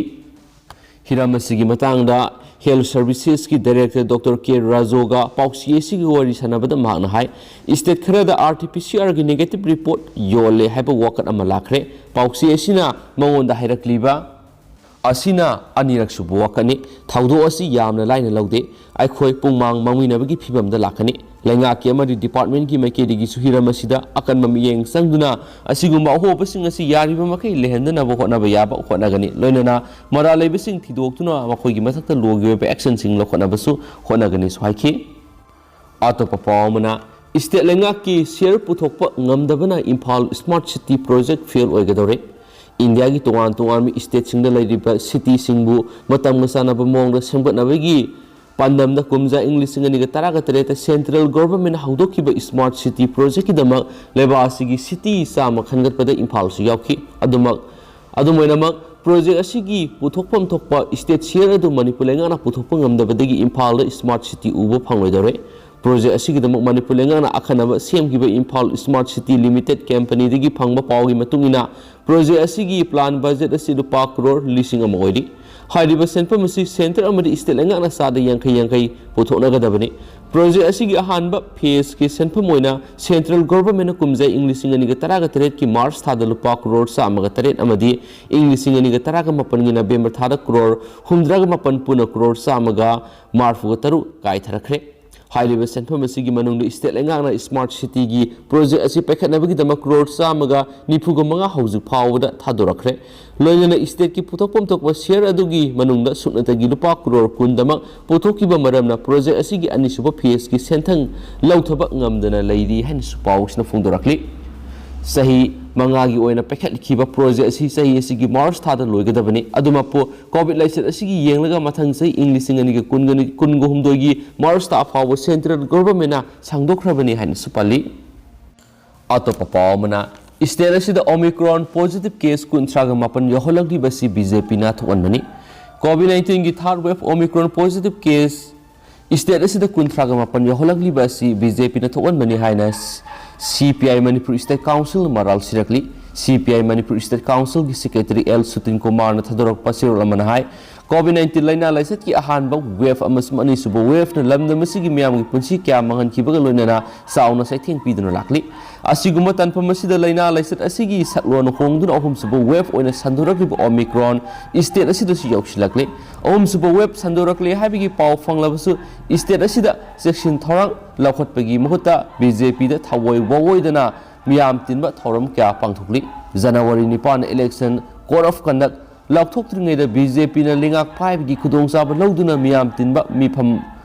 ꯍꯤꯔꯝ ꯑꯁꯤꯒꯤ ꯃꯇꯥꯡꯗ ꯍꯦꯜꯊ ꯁꯔꯚꯤꯁꯦꯁꯀꯤ ꯗꯥꯏꯔꯦꯛꯇꯔ ꯗꯣꯛꯇꯔ ꯀꯦ ꯔꯥꯖꯣꯒ ꯄꯥꯎꯆꯦ ꯑꯁꯤꯒꯤ ꯋꯥꯔꯤ ꯁꯥꯟꯅꯕꯗ ꯃꯍꯥꯛꯅ ꯍꯥꯏ, ꯁ꯭ꯇꯦꯠ ꯈꯔꯗ ꯑꯥꯔ ꯇꯤ ꯄꯤ ꯁꯤ ꯑꯥꯔꯒꯤ ꯅꯦꯒꯦꯇꯤꯚ ꯔꯤꯄꯣꯔꯠ ꯌꯣꯜꯂꯦ ꯍꯥꯏꯕ ꯋꯥꯀꯠ ꯑꯃ ꯂꯥꯛꯈ꯭ꯔꯦ꯫ ꯄꯥꯎꯆꯦ ꯑꯁꯤꯅ ꯃꯉꯣꯟꯗ ꯍꯥꯏꯔꯛꯂꯤꯕ ꯑꯁꯤꯅ ꯑꯅꯤꯔꯛ ꯁꯨꯕ ꯋꯥꯀꯠꯅꯤ꯫ ꯊꯧꯗꯣꯛ ꯑꯁꯤ ꯌꯥꯝꯅ ꯂꯥꯏꯅ ꯂꯧꯗꯦ꯫ ꯑꯩꯈꯣꯏ ꯄꯨꯡꯃꯥꯡ ꯃꯥꯡꯃꯤꯟꯅꯕꯒꯤ ꯐꯤꯚꯝꯗ ꯂꯥꯛꯀꯅꯤ꯫ ꯂꯩꯉꯥꯛꯀꯤ ꯑꯃꯗꯤ ꯗꯤꯄꯥꯔꯠꯃꯦꯟꯒꯤ ꯃꯥꯏꯀꯩꯗꯒꯤꯁꯨ ꯍꯤꯔꯝ ꯑꯁꯤꯗ ꯑꯀꯟꯕ ꯃꯤꯠꯌꯦꯡ ꯆꯪꯗꯨꯅ ꯑꯁꯤꯒꯨꯝꯕ ꯑꯍꯣꯕꯁꯤꯡ ꯑꯁꯤ ꯌꯥꯔꯤꯕ ꯃꯈꯩ ꯂꯩꯍꯟꯗꯅꯕ ꯍꯣꯠꯅꯕ ꯌꯥꯕ ꯍꯣꯠꯅꯒꯅꯤ꯫ ꯂꯣꯏꯅꯅ ꯃꯔꯥꯜ ꯂꯩꯕꯁꯤꯡ ꯊꯤꯗꯣꯛꯇꯨꯅ ꯃꯈꯣꯏꯒꯤ ꯃꯊꯛꯇ ꯂꯣꯒꯤ ꯑꯣꯏꯕ ꯑꯦꯛꯁꯟꯁꯤꯡ ꯂꯧꯈꯠꯅꯕꯁꯨ ꯍꯣꯠꯅꯒꯅꯤꯁꯨ ꯍꯥꯏꯈꯤ꯫ ꯑꯇꯣꯞꯄ ꯄꯥꯎ ꯑꯃꯅ, ꯁ꯭ꯇꯦꯠ ꯂꯩꯉꯥꯛꯀꯤ ꯁꯤꯌꯔ ꯄꯨꯊꯣꯛꯄ ꯉꯝꯗꯕꯅ Imphal smart city project fail ꯑꯣꯏꯒꯗꯧꯔꯦ꯫ ꯏꯟꯗꯤꯌꯥꯒꯤ ꯇꯣꯉꯥꯟ ꯇꯣꯉꯥꯟꯕ ꯁ꯭ꯇꯦꯠꯁꯤꯡꯗ ꯂꯩꯔꯤꯕ ꯁꯤꯇꯤꯁꯤꯡꯕꯨ ꯃꯇꯝꯒ ꯆꯥꯟꯅꯕ ꯃꯑꯣꯡꯗ ꯁꯦꯝꯒꯠꯅꯕꯒꯤ ꯄꯥꯟꯗꯝꯗ ꯀꯨꯝꯖꯥ ꯏꯪ ꯂꯤꯁꯤꯡ ꯑꯅꯤꯒ ꯇꯔꯥꯒ ꯇꯔꯦꯠꯇ ꯁꯦꯟꯇ꯭ꯔꯦꯜ ꯒꯣꯚꯔꯟꯃꯦꯟꯠꯅ ꯍꯧꯗꯣꯛꯈꯤꯕ ꯁ꯭ꯃꯥꯔꯠ ꯁꯤꯇꯤ ꯄ꯭ꯔꯣꯖꯦꯛꯀꯤꯗꯃꯛ ꯂꯩꯕꯥꯛ ꯑꯁꯤꯒꯤ ꯁꯤꯇꯤ ꯆꯥꯝꯃ ꯈꯟꯒꯠꯄꯗ ꯏꯝꯐꯥꯜꯁꯨ ꯌꯥꯎꯈꯤ꯫ ꯑꯗꯨꯃꯛ, ꯑꯗꯨꯝ ꯑꯣꯏꯅꯃꯛ, ꯄ꯭ꯔꯣꯖꯦꯛ ꯑꯁꯤꯒꯤ ꯄꯨꯊꯣꯛꯐꯝ ꯊꯣꯛꯄ ꯁ꯭ꯇꯦꯠ ꯁꯤꯌꯔ ꯑꯗꯨ ꯃꯅꯤꯄꯨꯔ ꯂꯩꯉꯥꯛꯅ ꯄꯨꯊꯣꯛꯄ ꯉꯝꯗꯕꯗꯒꯤ ꯏꯝꯐꯥꯜꯗ ꯁ꯭ꯃꯥꯔꯠ ꯁꯤꯇꯤ ꯎꯕ ꯐꯪꯂꯣꯏꯗꯧꯔꯦ꯫ ꯄ꯭ꯔꯣꯖꯦꯛ ꯑꯁꯤꯒꯤꯗꯃꯛ ꯃꯅꯤꯄꯨꯔ ꯂꯩꯉꯥꯛꯅ ꯑꯈꯟꯅꯕ ꯁꯦꯝꯈꯤꯕ ꯏꯝꯐꯥꯜ ꯁ꯭ꯃꯥꯔꯠ ꯁꯤꯇꯤ ꯂꯤꯃꯤꯇꯦꯗ ꯀꯝꯄꯅꯤꯗꯒꯤ ꯐꯪꯕ ꯄꯥꯎꯒꯤ ꯃꯇꯨꯡ ꯏꯟꯅ, ꯄ꯭ꯔꯣꯖꯦꯛ ꯑꯁꯤꯒꯤ ꯄ꯭ꯂꯥꯟ ꯕꯖꯦꯠ ꯑꯁꯤ ꯂꯨꯄꯥ ꯀ꯭ꯔꯣꯔ ꯂꯤꯁꯤꯡ ꯑꯃ ꯑꯣꯏꯔꯤ꯫ ꯍꯥꯏꯔꯤꯕ ꯁꯦꯟꯐꯝ ꯑꯁꯤ ꯁꯦꯟꯇꯔ ꯑꯃꯗꯤ ꯁ꯭ꯇꯦꯠ ꯂꯩꯉꯥꯛꯅ ꯆꯥꯗ ꯌꯥꯡꯈꯩ ꯌꯥꯡꯈꯩ ꯄꯨꯊꯣꯛꯅꯒꯗꯕꯅꯤ꯫ ꯄ꯭ꯔꯣꯖꯦꯛ ꯑꯁꯤꯒꯤ ꯑꯍꯥꯟꯕ ꯐꯦꯖꯀꯤ ꯁꯦꯟꯐꯝ ꯑꯣꯏꯅ ꯁꯦꯟꯇ꯭ꯔꯦꯜ ꯒꯣꯚꯔꯟꯃꯦꯟꯠꯅ ꯀꯨꯝꯖꯥ ꯏꯪ ꯂꯤꯁꯤꯡ ꯑꯅꯤꯒ ꯇꯔꯥꯒ ꯇꯔꯦꯠꯀꯤ ꯃꯥꯔꯆ ꯊꯥꯗ ꯂꯨꯄꯥ ꯀ꯭ꯔꯣꯔ ꯆꯥꯝꯃꯒ ꯇꯔꯦꯠ ꯑꯃꯗꯤ ꯏꯪ ꯂꯤꯁꯤꯡ ꯑꯅꯤꯒ ꯇꯔꯥꯒ ꯃꯥꯄꯟꯒꯤ ꯅꯕꯦꯝꯕꯔ ꯊꯥꯗ ꯀ꯭ꯔꯣꯔ ꯍꯨꯝꯗ꯭ꯔꯥꯒ ꯃꯥꯄꯟ ꯄꯨꯟꯅ ꯀ꯭ꯔꯣꯔ ꯆꯥꯝꯃꯒ ꯃꯔꯤꯐꯨꯒ ꯇꯔꯨꯛ ꯀꯥꯏꯊꯔꯛꯈ꯭ꯔꯦ꯫ ꯍꯥꯏꯔꯤꯕ ꯁꯦꯟꯐꯝ ꯑꯁꯤꯒꯤ ꯃꯅꯨꯡꯗ ꯁ꯭ꯇꯦꯠ ꯂꯩꯉꯥꯛꯅ ꯁ꯭ꯃꯥꯔꯠ ꯁꯤꯇꯤꯒꯤ ꯄ꯭ꯔꯣꯖꯦꯛ ꯑꯁꯤ ꯄꯥꯏꯈꯠꯅꯕꯒꯤꯗꯃꯛ ꯀ꯭ꯔꯣꯔ ꯆꯥꯝꯃꯒ ꯅꯤꯐꯨꯒ ꯃꯉꯥ ꯍꯧꯖꯤꯛ ꯐꯥꯎꯕꯗ ꯊꯥꯗꯣꯔꯛꯈ꯭ꯔꯦ꯫ ꯂꯣꯏꯅꯅ ꯁ꯭ꯇꯦꯠꯀꯤ ꯄꯨꯊꯣꯛꯐꯝ ꯊꯣꯛꯄ ꯁꯦꯌꯔ ꯑꯗꯨꯒꯤ ꯃꯅꯨꯡꯗ ꯁꯨꯞꯅꯇꯒꯤ ꯂꯨꯄꯥ ꯀ꯭ꯔꯣꯔ ꯀꯨꯟꯗꯃꯛ ꯄꯨꯊꯣꯛꯈꯤꯕ ꯃꯔꯝꯅ ꯄ꯭ꯔꯣꯖꯦꯛ ꯑꯁꯤꯒꯤ ꯑꯅꯤꯁꯨꯕ ꯐꯦꯖꯀꯤ ꯁꯦꯟꯊꯪ ꯂꯧꯊꯕ ꯉꯝꯗꯅ ꯂꯩꯔꯤ ꯍꯥꯏꯅꯁꯨ ꯄꯥꯎꯁꯤꯅ ꯐꯣꯡꯗꯣꯔꯛꯂꯤ꯫ ꯆꯍꯤ ꯃꯉꯥꯒꯤ ꯑꯣꯏꯅ ꯄꯥꯏꯈꯠꯈꯤꯕ ꯄ꯭ꯔꯣꯖꯦꯛ ꯑꯁꯤ ꯆꯍꯤ ꯑꯁꯤꯒꯤ ꯃꯥꯔꯆ ꯊꯥꯗ ꯂꯣꯏꯒꯗꯕꯅꯤ꯫ ꯑꯗꯨꯃꯛꯄꯨ ꯀꯣꯚꯤꯗ ꯂꯥꯏꯆꯠ ꯑꯁꯤꯒꯤ ꯌꯦꯡꯂꯒ ꯃꯊꯪ ꯆꯍꯤ ꯏꯪ ꯂꯤꯁꯤꯡ ꯑꯅꯤꯒ ꯀꯨꯟꯒ ꯀꯨꯟꯒ ꯍꯨꯝꯗꯣꯏꯒꯤ ꯃꯥꯔꯆ ꯊꯥ ꯐꯥꯎꯕ ꯁꯦꯟꯇ꯭ꯔꯦꯜ ꯒꯣꯚꯔꯟꯃꯦꯟꯠꯅ ꯁꯥꯡꯗꯣꯛꯈ꯭ꯔꯕꯅꯤ ꯍꯥꯏꯅꯁꯨ ꯄꯜꯂꯤ꯫ ꯑꯇꯣꯞꯄ ꯄꯥꯎ ꯑꯃꯅ, ꯁ꯭ꯇꯦꯠ ꯑꯁꯤꯗ ꯑꯣꯃꯤꯀ꯭ꯔꯣꯟ ꯄꯣꯖꯤꯇꯤꯚ ꯀꯦꯁ ꯀꯨꯟꯊ꯭ꯔꯥꯒ ꯃꯥꯄꯟ ꯌꯧꯍꯜꯂꯛꯂꯤꯕ ꯑꯁꯤ ꯕꯤ ꯖꯦ ꯄꯤꯅ ꯊꯣꯛꯍꯟꯕꯅꯤ꯫ ꯀꯣꯚꯤꯗ ꯅꯥꯏꯟꯇꯤꯟꯒꯤ ꯊꯥꯔꯗ wave Omicron positive case state ꯑꯁꯤꯗ ꯀꯨꯟꯊ꯭ꯔꯥꯒ ꯃꯥꯄꯟ ꯌꯧꯍꯜꯂꯛꯂꯤꯕ ꯑꯁꯤ ꯕꯤ ꯖꯦ ꯄꯤꯅ ꯊꯣꯛꯍꯟꯕꯅꯤ ꯍꯥꯏꯅ ꯁꯤ ꯄꯤ ꯑꯥꯏ ꯃꯅꯤꯄꯨꯔ ꯁ꯭ꯇꯦꯠ ꯀꯥꯎꯟꯁꯤꯜꯅ ꯃꯔꯥꯜ ꯁꯤꯔꯛꯂꯤ꯫ ꯁꯤ ꯄꯤ ꯑꯥꯏ ꯃꯅꯤꯄꯨꯔ ꯁ꯭ꯇꯦꯠ ꯀꯥꯎꯟꯁꯤꯜꯒꯤ ꯁꯦꯀ꯭ꯔꯦꯇꯔꯤ ꯑꯦꯜ ꯁꯨꯇꯤꯟ ꯀꯨꯃꯥꯔꯅ ꯊꯥꯗꯣꯔꯛꯄ ꯆꯦꯔꯣꯜ ꯑꯃꯅ ꯍꯥꯏ, ꯀꯣꯚꯤꯗ ꯅꯥꯏꯟꯇꯤꯟ ꯂꯥꯏꯅꯥ ꯂꯥꯏꯆꯠꯀꯤ ꯑꯍꯥꯟꯕ ꯋꯦꯚ ꯑꯃꯁꯨꯡ ꯑꯅꯤꯁꯨꯕ ꯋꯦꯚꯅ ꯂꯝꯗꯝ ꯑꯁꯤꯒꯤ ꯃꯤꯌꯥꯝꯒꯤ ꯄꯨꯟꯁꯤ ꯀꯌꯥ ꯃꯥꯡꯍꯟꯈꯤꯕꯒ ꯂꯣꯏꯅꯅ ꯆꯥꯎꯅ ꯆꯩꯊꯦꯡ ꯄꯤꯗꯨꯅ ꯂꯥꯛꯂꯤ꯫ ꯑꯁꯤꯒꯨꯝꯕ ꯇꯥꯟꯐꯝ ꯑꯁꯤꯗ ꯂꯥꯏꯅꯥ ꯂꯥꯏꯆꯠ ꯑꯁꯤꯒꯤ ꯁꯛꯂꯣꯟ ꯍꯣꯡꯗꯨꯅ ꯑꯍꯨꯝꯁꯨꯕ ꯋꯦꯚ ꯑꯣꯏꯅ ꯁꯟꯗꯣꯔꯛꯂꯤꯕ ꯑꯣꯃꯤꯀ꯭ꯔꯣꯟ ꯁ꯭ꯇꯦꯠ ꯑꯁꯤꯗꯁꯨ ꯌꯧꯁꯤꯜꯂꯛꯂꯤ꯫ ꯑꯍꯨꯝꯁꯨꯕ ꯋꯦꯚ ꯁꯟꯗꯣꯔꯛꯂꯦ ꯍꯥꯏꯕꯒꯤ ꯄꯥꯎ ꯐꯪꯂꯕꯁꯨ ꯁ꯭ꯇꯦꯠ ꯑꯁꯤꯗ ꯆꯦꯛꯁꯤꯟ ꯊꯧꯔꯥꯡ ꯂꯧꯈꯠꯄꯒꯤ ꯃꯍꯨꯠꯇ ꯕꯤ ꯖꯦ ꯄꯤꯗ ꯊꯑꯣꯏ ꯋꯥꯑꯣꯏꯗꯅ ꯃꯤꯌꯥꯝ ꯇꯤꯟꯕ ꯊꯧꯔꯝ ꯀꯌꯥ ꯄꯥꯡꯊꯣꯛꯂꯤ꯫ ꯖꯅꯋꯥꯔꯤ ꯅꯤꯄꯥꯟ ꯏꯂꯦꯛꯁꯟ ꯀꯣꯗ ꯑꯣꯐ ꯀꯟꯗꯛ ꯂꯥꯎꯊꯣꯛꯇ꯭ꯔꯤꯉꯩꯗ ꯕꯤ ꯖꯦ ꯄꯤꯅ ꯂꯩꯉꯥꯛ ꯄꯥꯏꯕꯒꯤ ꯈꯨꯗꯣꯡꯆꯥꯕ ꯂꯧꯗꯨꯅ ꯃꯤꯌꯥꯝ ꯇꯤꯟꯕ ꯃꯤꯐꯝ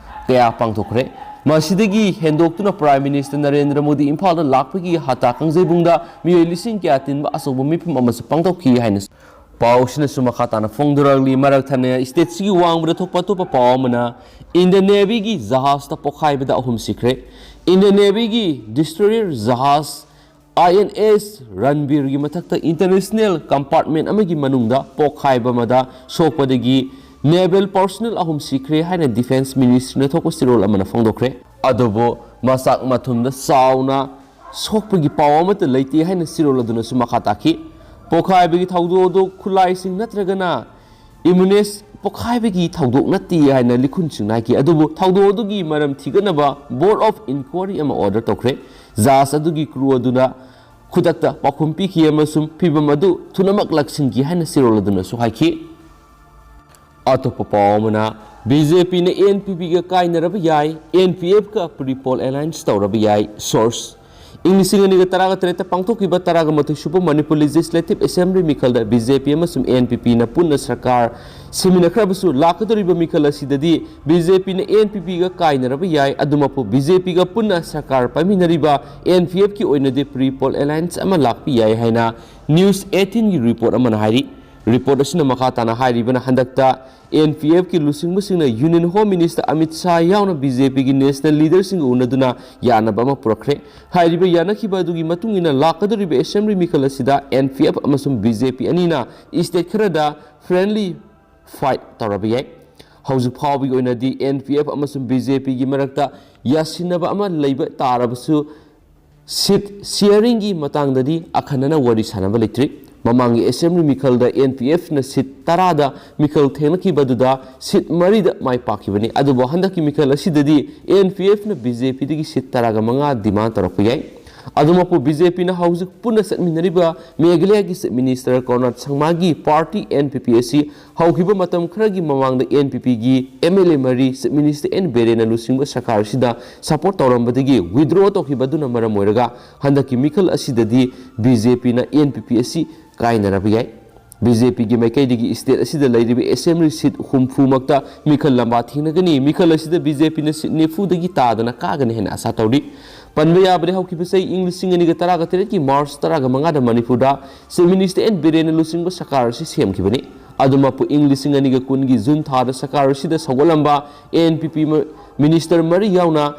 ꯀꯌꯥ ꯄꯥꯡꯊꯣꯛꯈ꯭ꯔꯦ꯫ ꯃꯁꯤꯗꯒꯤ ꯍꯦꯟꯗꯣꯛꯇꯨꯅ ꯄ꯭ꯔꯥꯏꯝ ꯃꯤꯅꯤꯁꯇꯔ ꯅꯔꯦꯟꯗ꯭ꯔ ꯃꯣꯗꯤ ꯏꯝꯐꯥꯜꯗ ꯂꯥꯛꯄꯒꯤ ꯍꯇꯥ ꯀꯥꯡꯖꯩꯕꯨꯡꯗ ꯃꯤꯑꯣꯏ ꯂꯤꯁꯤꯡ ꯀꯌꯥ ꯇꯤꯟꯕ ꯑꯆꯧꯕ ꯃꯤꯐꯝ ꯑꯃꯁꯨ ꯄꯥꯡꯊꯣꯛꯈꯤ ꯍꯥꯏꯅ ꯄꯥꯎꯁꯤꯅꯁꯨ ꯃꯈꯥ ꯇꯥꯅ ꯐꯣꯡꯗꯣꯔꯛꯂꯤ꯫ ꯃꯔꯛ ꯊꯠꯅ ꯁ꯭ꯇꯦꯠꯁꯤꯒꯤ ꯋꯥꯡꯃꯗ ꯊꯣꯛꯄ ꯑꯇꯣꯞꯄ ꯄꯥꯎ ꯑꯃꯅ, ꯏꯟꯗꯤꯌꯟ ꯅꯦꯚꯤꯒꯤ ꯖꯍꯥꯖꯇ ꯄꯣꯈꯥꯏꯕꯗ ꯑꯍꯨꯝ ꯁꯤꯈ꯭ꯔꯦ꯫ ꯏꯟꯗꯤꯌꯟ ꯅꯦꯚꯤꯒꯤ ꯗꯤꯁꯇ꯭ꯔꯣꯌꯔ ꯖꯍꯥꯖ ꯑꯥꯏ ꯑꯦꯟ ꯑꯦꯁ ꯔꯟꯕꯤꯔꯒꯤ ꯃꯊꯛꯇ ꯏꯟꯇꯔꯅꯦꯁꯅꯦꯜ ꯀꯝꯄꯥꯔꯠꯃꯦꯟ ꯑꯃꯒꯤ ꯃꯅꯨꯡꯗ ꯄꯣꯈꯥꯏꯕ ꯑꯃꯗ ꯁꯣꯛꯄꯗꯒꯤ ꯅꯦꯚꯦꯜ ꯄꯔꯁꯣꯅꯦꯜ ꯑꯍꯨꯝ ꯁꯤꯈ꯭ꯔꯦ ꯍꯥꯏꯅ ꯗꯤꯐꯦꯟꯁ ꯃꯤꯅꯤꯁꯇ꯭ꯔꯤꯅ ꯊꯣꯛꯄ ꯆꯦꯔꯣꯜ ꯑꯃꯅ ꯐꯣꯡꯗꯣꯛꯈ꯭ꯔꯦ꯫ ꯑꯗꯨꯕꯨ ꯃꯆꯥꯛ ꯃꯊꯨꯝꯗ ꯆꯥꯎꯅ ꯁꯣꯛꯄꯒꯤ ꯄꯥꯎ ꯑꯃꯠꯇ ꯂꯩꯇꯦ ꯍꯥꯏꯅ ꯆꯦꯔꯣꯜ ꯑꯗꯨꯅꯁꯨ ꯃꯈꯥ ꯇꯥꯈꯤ꯫ ꯄꯣꯈꯥꯏꯕꯒꯤ ꯊꯧꯗꯣꯛ ꯑꯗꯨ ꯈꯨꯠꯂꯥꯏꯁꯤꯡ ꯅꯠꯇ꯭ꯔꯒꯅ ꯏꯃꯨꯅꯦꯁ ꯄꯣꯈꯥꯏꯕꯒꯤ ꯊꯧꯗꯣꯛ ꯅꯠꯇꯦ ꯍꯥꯏꯅ ꯂꯤꯈꯨꯟꯁꯤꯡꯅ ꯍꯥꯏꯈꯤ꯫ ꯑꯗꯨꯕꯨ ꯊꯧꯗꯣꯛ ꯑꯗꯨꯒꯤ ꯃꯔꯝ ꯊꯤꯒꯠꯅꯕ Board of Inquiry ꯑꯃ order ꯇꯧꯈ꯭ꯔꯦ꯫ ꯖꯍꯥꯖ ꯑꯗꯨꯒꯤ crew ꯑꯗꯨꯅ ꯈꯨꯗꯛꯇ ꯄꯥꯎꯈꯨꯝ ꯄꯤꯈꯤ ꯑꯃꯁꯨꯡ ꯐꯤꯚꯝ ꯑꯗꯨ ꯊꯨꯅꯃꯛ ꯂꯥꯛꯁꯤꯟꯈꯤ ꯍꯥꯏꯅ ꯁꯤꯔꯣꯜ ꯑꯗꯨꯅꯁꯨ ꯍꯥꯏꯈꯤ꯫ ꯑꯇꯣꯞꯄ ꯄꯥꯎ ꯑꯃꯅ, ꯕꯤ ꯖꯦ ꯄꯤꯅ ꯑꯦꯟ ꯄꯤ ꯄꯤꯒ ꯀꯥꯏꯅꯔꯕ ꯌꯥꯏ, ꯑꯦꯟ ꯄꯤ ꯑꯦꯐꯀ pre-poll alliance ꯇꯧꯔꯕ ꯌꯥꯏ꯫ Source: ꯏꯪ ꯂꯤꯁꯤꯡ ꯑꯅꯤꯒ ꯇꯔꯥꯒ ꯇꯔꯦꯠꯇ ꯄꯥꯡꯊꯣꯛꯈꯤꯕ ꯇꯔꯥꯒ ꯃꯥꯊꯣꯏ ꯁꯨꯕ ꯃꯅꯤꯄꯨꯔ Legislative Assembly ꯃꯤꯈꯜꯗ ꯕꯤ ꯖꯦ ꯄꯤ ꯑꯃꯁꯨꯡ ꯑꯦꯟ ꯄꯤ ꯄꯤꯅ ꯄꯨꯟꯅ ꯁꯔꯀꯥꯔ ꯁꯦꯝꯃꯤꯟꯅꯈ꯭ꯔꯕꯁꯨ, ꯂꯥꯛꯀꯗꯧꯔꯤꯕ ꯃꯤꯈꯜ ꯑꯁꯤꯗꯗꯤ ꯕꯤ ꯖꯦ ꯄꯤꯅ ꯑꯦꯟ ꯄꯤ ꯄꯤꯒ ꯀꯥꯏꯅꯔꯕ ꯌꯥꯏ꯫ ꯑꯗꯨꯃꯛꯄꯨ ꯕꯤ ꯖꯦ ꯄꯤꯒ ꯄꯨꯟꯅ ꯁꯔꯀꯥꯔ ꯄꯥꯏꯃꯤꯟꯅꯔꯤꯕ ꯑꯦꯟ ꯄꯤ ꯑꯦꯐꯀꯤ ꯑꯣꯏꯅꯗꯤ pre-poll alliance ꯑꯃ ꯂꯥꯛꯄ ꯌꯥꯏ ꯍꯥꯏꯅ News eighteenꯒꯤ report ꯑꯃꯅ ꯍꯥꯏꯔꯤ꯫ Report ꯑꯁꯤꯅ ꯃꯈꯥ ꯇꯥꯅ ꯍꯥꯏꯔꯤꯕꯅ, ꯍꯟꯗꯛꯇ ꯑꯦꯟ ꯄꯤ ꯑꯦꯐꯀꯤ ꯂꯨꯆꯤꯡꯕꯁꯤꯡꯅ Union Home Minister Amit Shah ꯌꯥꯎꯅ ꯕꯤ ꯖꯦ ꯄꯤꯒꯤ national leaderꯁꯤꯡꯒ ꯎꯅꯗꯨꯅ ꯌꯥꯅꯕ ꯑꯃ ꯄꯨꯔꯛꯈ꯭ꯔꯦ꯫ ꯍꯥꯏꯔꯤꯕ ꯌꯥꯅꯈꯤꯕ ꯑꯗꯨꯒꯤ ꯃꯇꯨꯡ ꯏꯟꯅ ꯂꯥꯛꯀꯗꯧꯔꯤꯕ Assembly ꯃꯤꯈꯜ ꯑꯁꯤꯗ ꯑꯦꯟ ꯄꯤ ꯑꯦꯐ ꯑꯃꯁꯨꯡ ꯕꯤ ꯖꯦ ꯄꯤ ꯑꯅꯤꯅ state ꯈꯔꯗ friendly fight ꯇꯧꯔꯕ ꯌꯥꯏ꯫ ꯍꯧꯖꯤꯛ ꯐꯥꯎꯕꯒꯤ ꯑꯣꯏꯅꯗꯤ ꯑꯦꯟ ꯄꯤ ꯑꯦꯐ ꯑꯃꯁꯨꯡ ꯕꯤ ꯖꯦ ꯄꯤꯒꯤ ꯃꯔꯛꯇ ꯌꯥꯁꯤꯟꯅꯕ ꯑꯃ ꯂꯩꯕ ꯇꯥꯔꯕꯁꯨ, seat sharingꯒꯤ ꯃꯇꯥꯡꯗꯗꯤ ꯑꯈꯟꯅꯅ ꯋꯥꯔꯤ ꯁꯥꯅꯕ ꯂꯩꯇ꯭ꯔꯤ꯫ ꯃꯃꯥꯡꯒꯤ Assembly ꯃꯤꯈꯜꯗ ꯑꯦꯟ ꯄꯤ ꯑꯦꯐꯅ seat ꯇꯔꯥꯗ ꯃꯤꯈꯜ ꯊꯦꯡꯅꯈꯤꯕ ꯑꯗꯨꯗ seat ꯃꯔꯤꯗ ꯃꯥꯏ ꯄꯥꯛꯈꯤꯕꯅꯤ꯫ ꯑꯗꯨꯕꯨ ꯍꯟꯗꯛꯀꯤ ꯃꯤꯈꯜ ꯑꯁꯤꯗꯗꯤ ꯑꯦꯟ ꯄꯤ ꯑꯦꯐꯅ ꯕꯤ ꯖꯦ ꯄꯤꯗꯒꯤ seat ꯇꯔꯥꯒ ꯃꯉꯥ demand ꯇꯧꯔꯛꯄ ꯌꯥꯏ꯫ ꯑꯗꯨꯃꯛꯄꯨ ꯕꯤ ꯖꯦ ꯄꯤꯅ ꯍꯧꯖꯤꯛ ꯄꯨꯟꯅ ꯆꯠꯃꯤꯟꯅꯔꯤꯕ ꯃꯦꯘꯥꯂꯌꯒꯤ Chief Minister ꯀꯣꯟꯔꯥꯗ ꯁꯪꯃꯥꯒꯤ party ꯑꯦꯟ ꯄꯤ ꯄꯤ ꯑꯁꯤ ꯍꯧꯈꯤꯕ ꯃꯇꯝ ꯈꯔꯒꯤ ꯃꯃꯥꯡꯗ ꯑꯦꯟ ꯄꯤ ꯄꯤꯒꯤ ꯑꯦꯝ ꯑꯦꯜ ꯑꯦ ꯃꯔꯤ Chief Minister ꯑꯦꯟ ꯕꯤꯔꯦꯟꯅ ꯂꯨꯆꯤꯡꯕ ꯁꯔꯀꯥꯔ ꯑꯁꯤꯗ support ꯇꯧꯔꯝꯕꯗꯒꯤ withdraw ꯇꯧꯈꯤꯕ ꯑꯗꯨꯅ ꯃꯔꯝ ꯑꯣꯏꯔꯒ ꯍꯟꯗꯛꯀꯤ ꯃꯤꯈꯜ ꯑꯁꯤꯗꯗꯤ ꯕꯤ ꯖꯦ ꯄꯤꯅ ꯑꯦꯟ ꯄꯤ ꯄꯤ ꯑꯁꯤ ꯀꯥꯏꯅꯔꯕ ꯌꯥꯏ꯫ ꯕꯤ ꯖꯦ ꯄꯤꯒꯤ ꯃꯥꯏꯀꯩꯗꯒꯤ state ꯑꯁꯤꯗ ꯂꯩꯔꯤꯕ Assembly seat ꯍꯨꯝꯐꯨ ꯃꯛꯇ ꯃꯤꯈꯜ ꯂꯝꯕꯥ ꯊꯦꯡꯅꯒꯅꯤ꯫ ꯃꯤꯈꯜ ꯑꯁꯤꯗ ꯕꯤ ꯖꯦ ꯄꯤꯅ seat ꯅꯤꯐꯨꯗꯒꯤ ꯇꯥꯗꯅ ꯀꯥꯒꯅꯤ ꯍꯥꯏꯅ ꯑꯁꯥ ꯇꯧꯔꯤ꯫ ꯄꯟꯕ ꯌꯥꯕꯗꯤ ꯍꯧꯈꯤꯕ ꯆꯍꯤ ꯏꯪ ꯂꯤꯁꯤꯡ ꯑꯅꯤꯒ ꯇꯔꯥꯒ ꯇꯔꯦꯠꯀꯤ March ꯇꯔꯥꯒ ꯃꯉꯥꯗ ꯃꯅꯤꯄꯨꯔꯗ Chief Minister ꯑꯦꯟ ꯕꯤꯔꯦꯟꯅ ꯂꯨꯆꯤꯡꯕ ꯁꯔꯀꯥꯔ ꯑꯁꯤ ꯁꯦꯝꯈꯤꯕꯅꯤ꯫ ꯑꯗꯨꯃꯛꯄꯨ ꯏꯪ ꯂꯤꯁꯤꯡ ꯑꯅꯤꯒ ꯀꯨꯟꯒꯤ June ꯊꯥꯗ ꯁꯔꯀꯥꯔ ꯑꯁꯤꯗ ꯁꯧꯒꯠꯂꯝꯕ ꯑꯦꯟ ꯄꯤ ꯄꯤ ꯃ-, minister ꯃꯔꯤ ꯌꯥꯎꯅ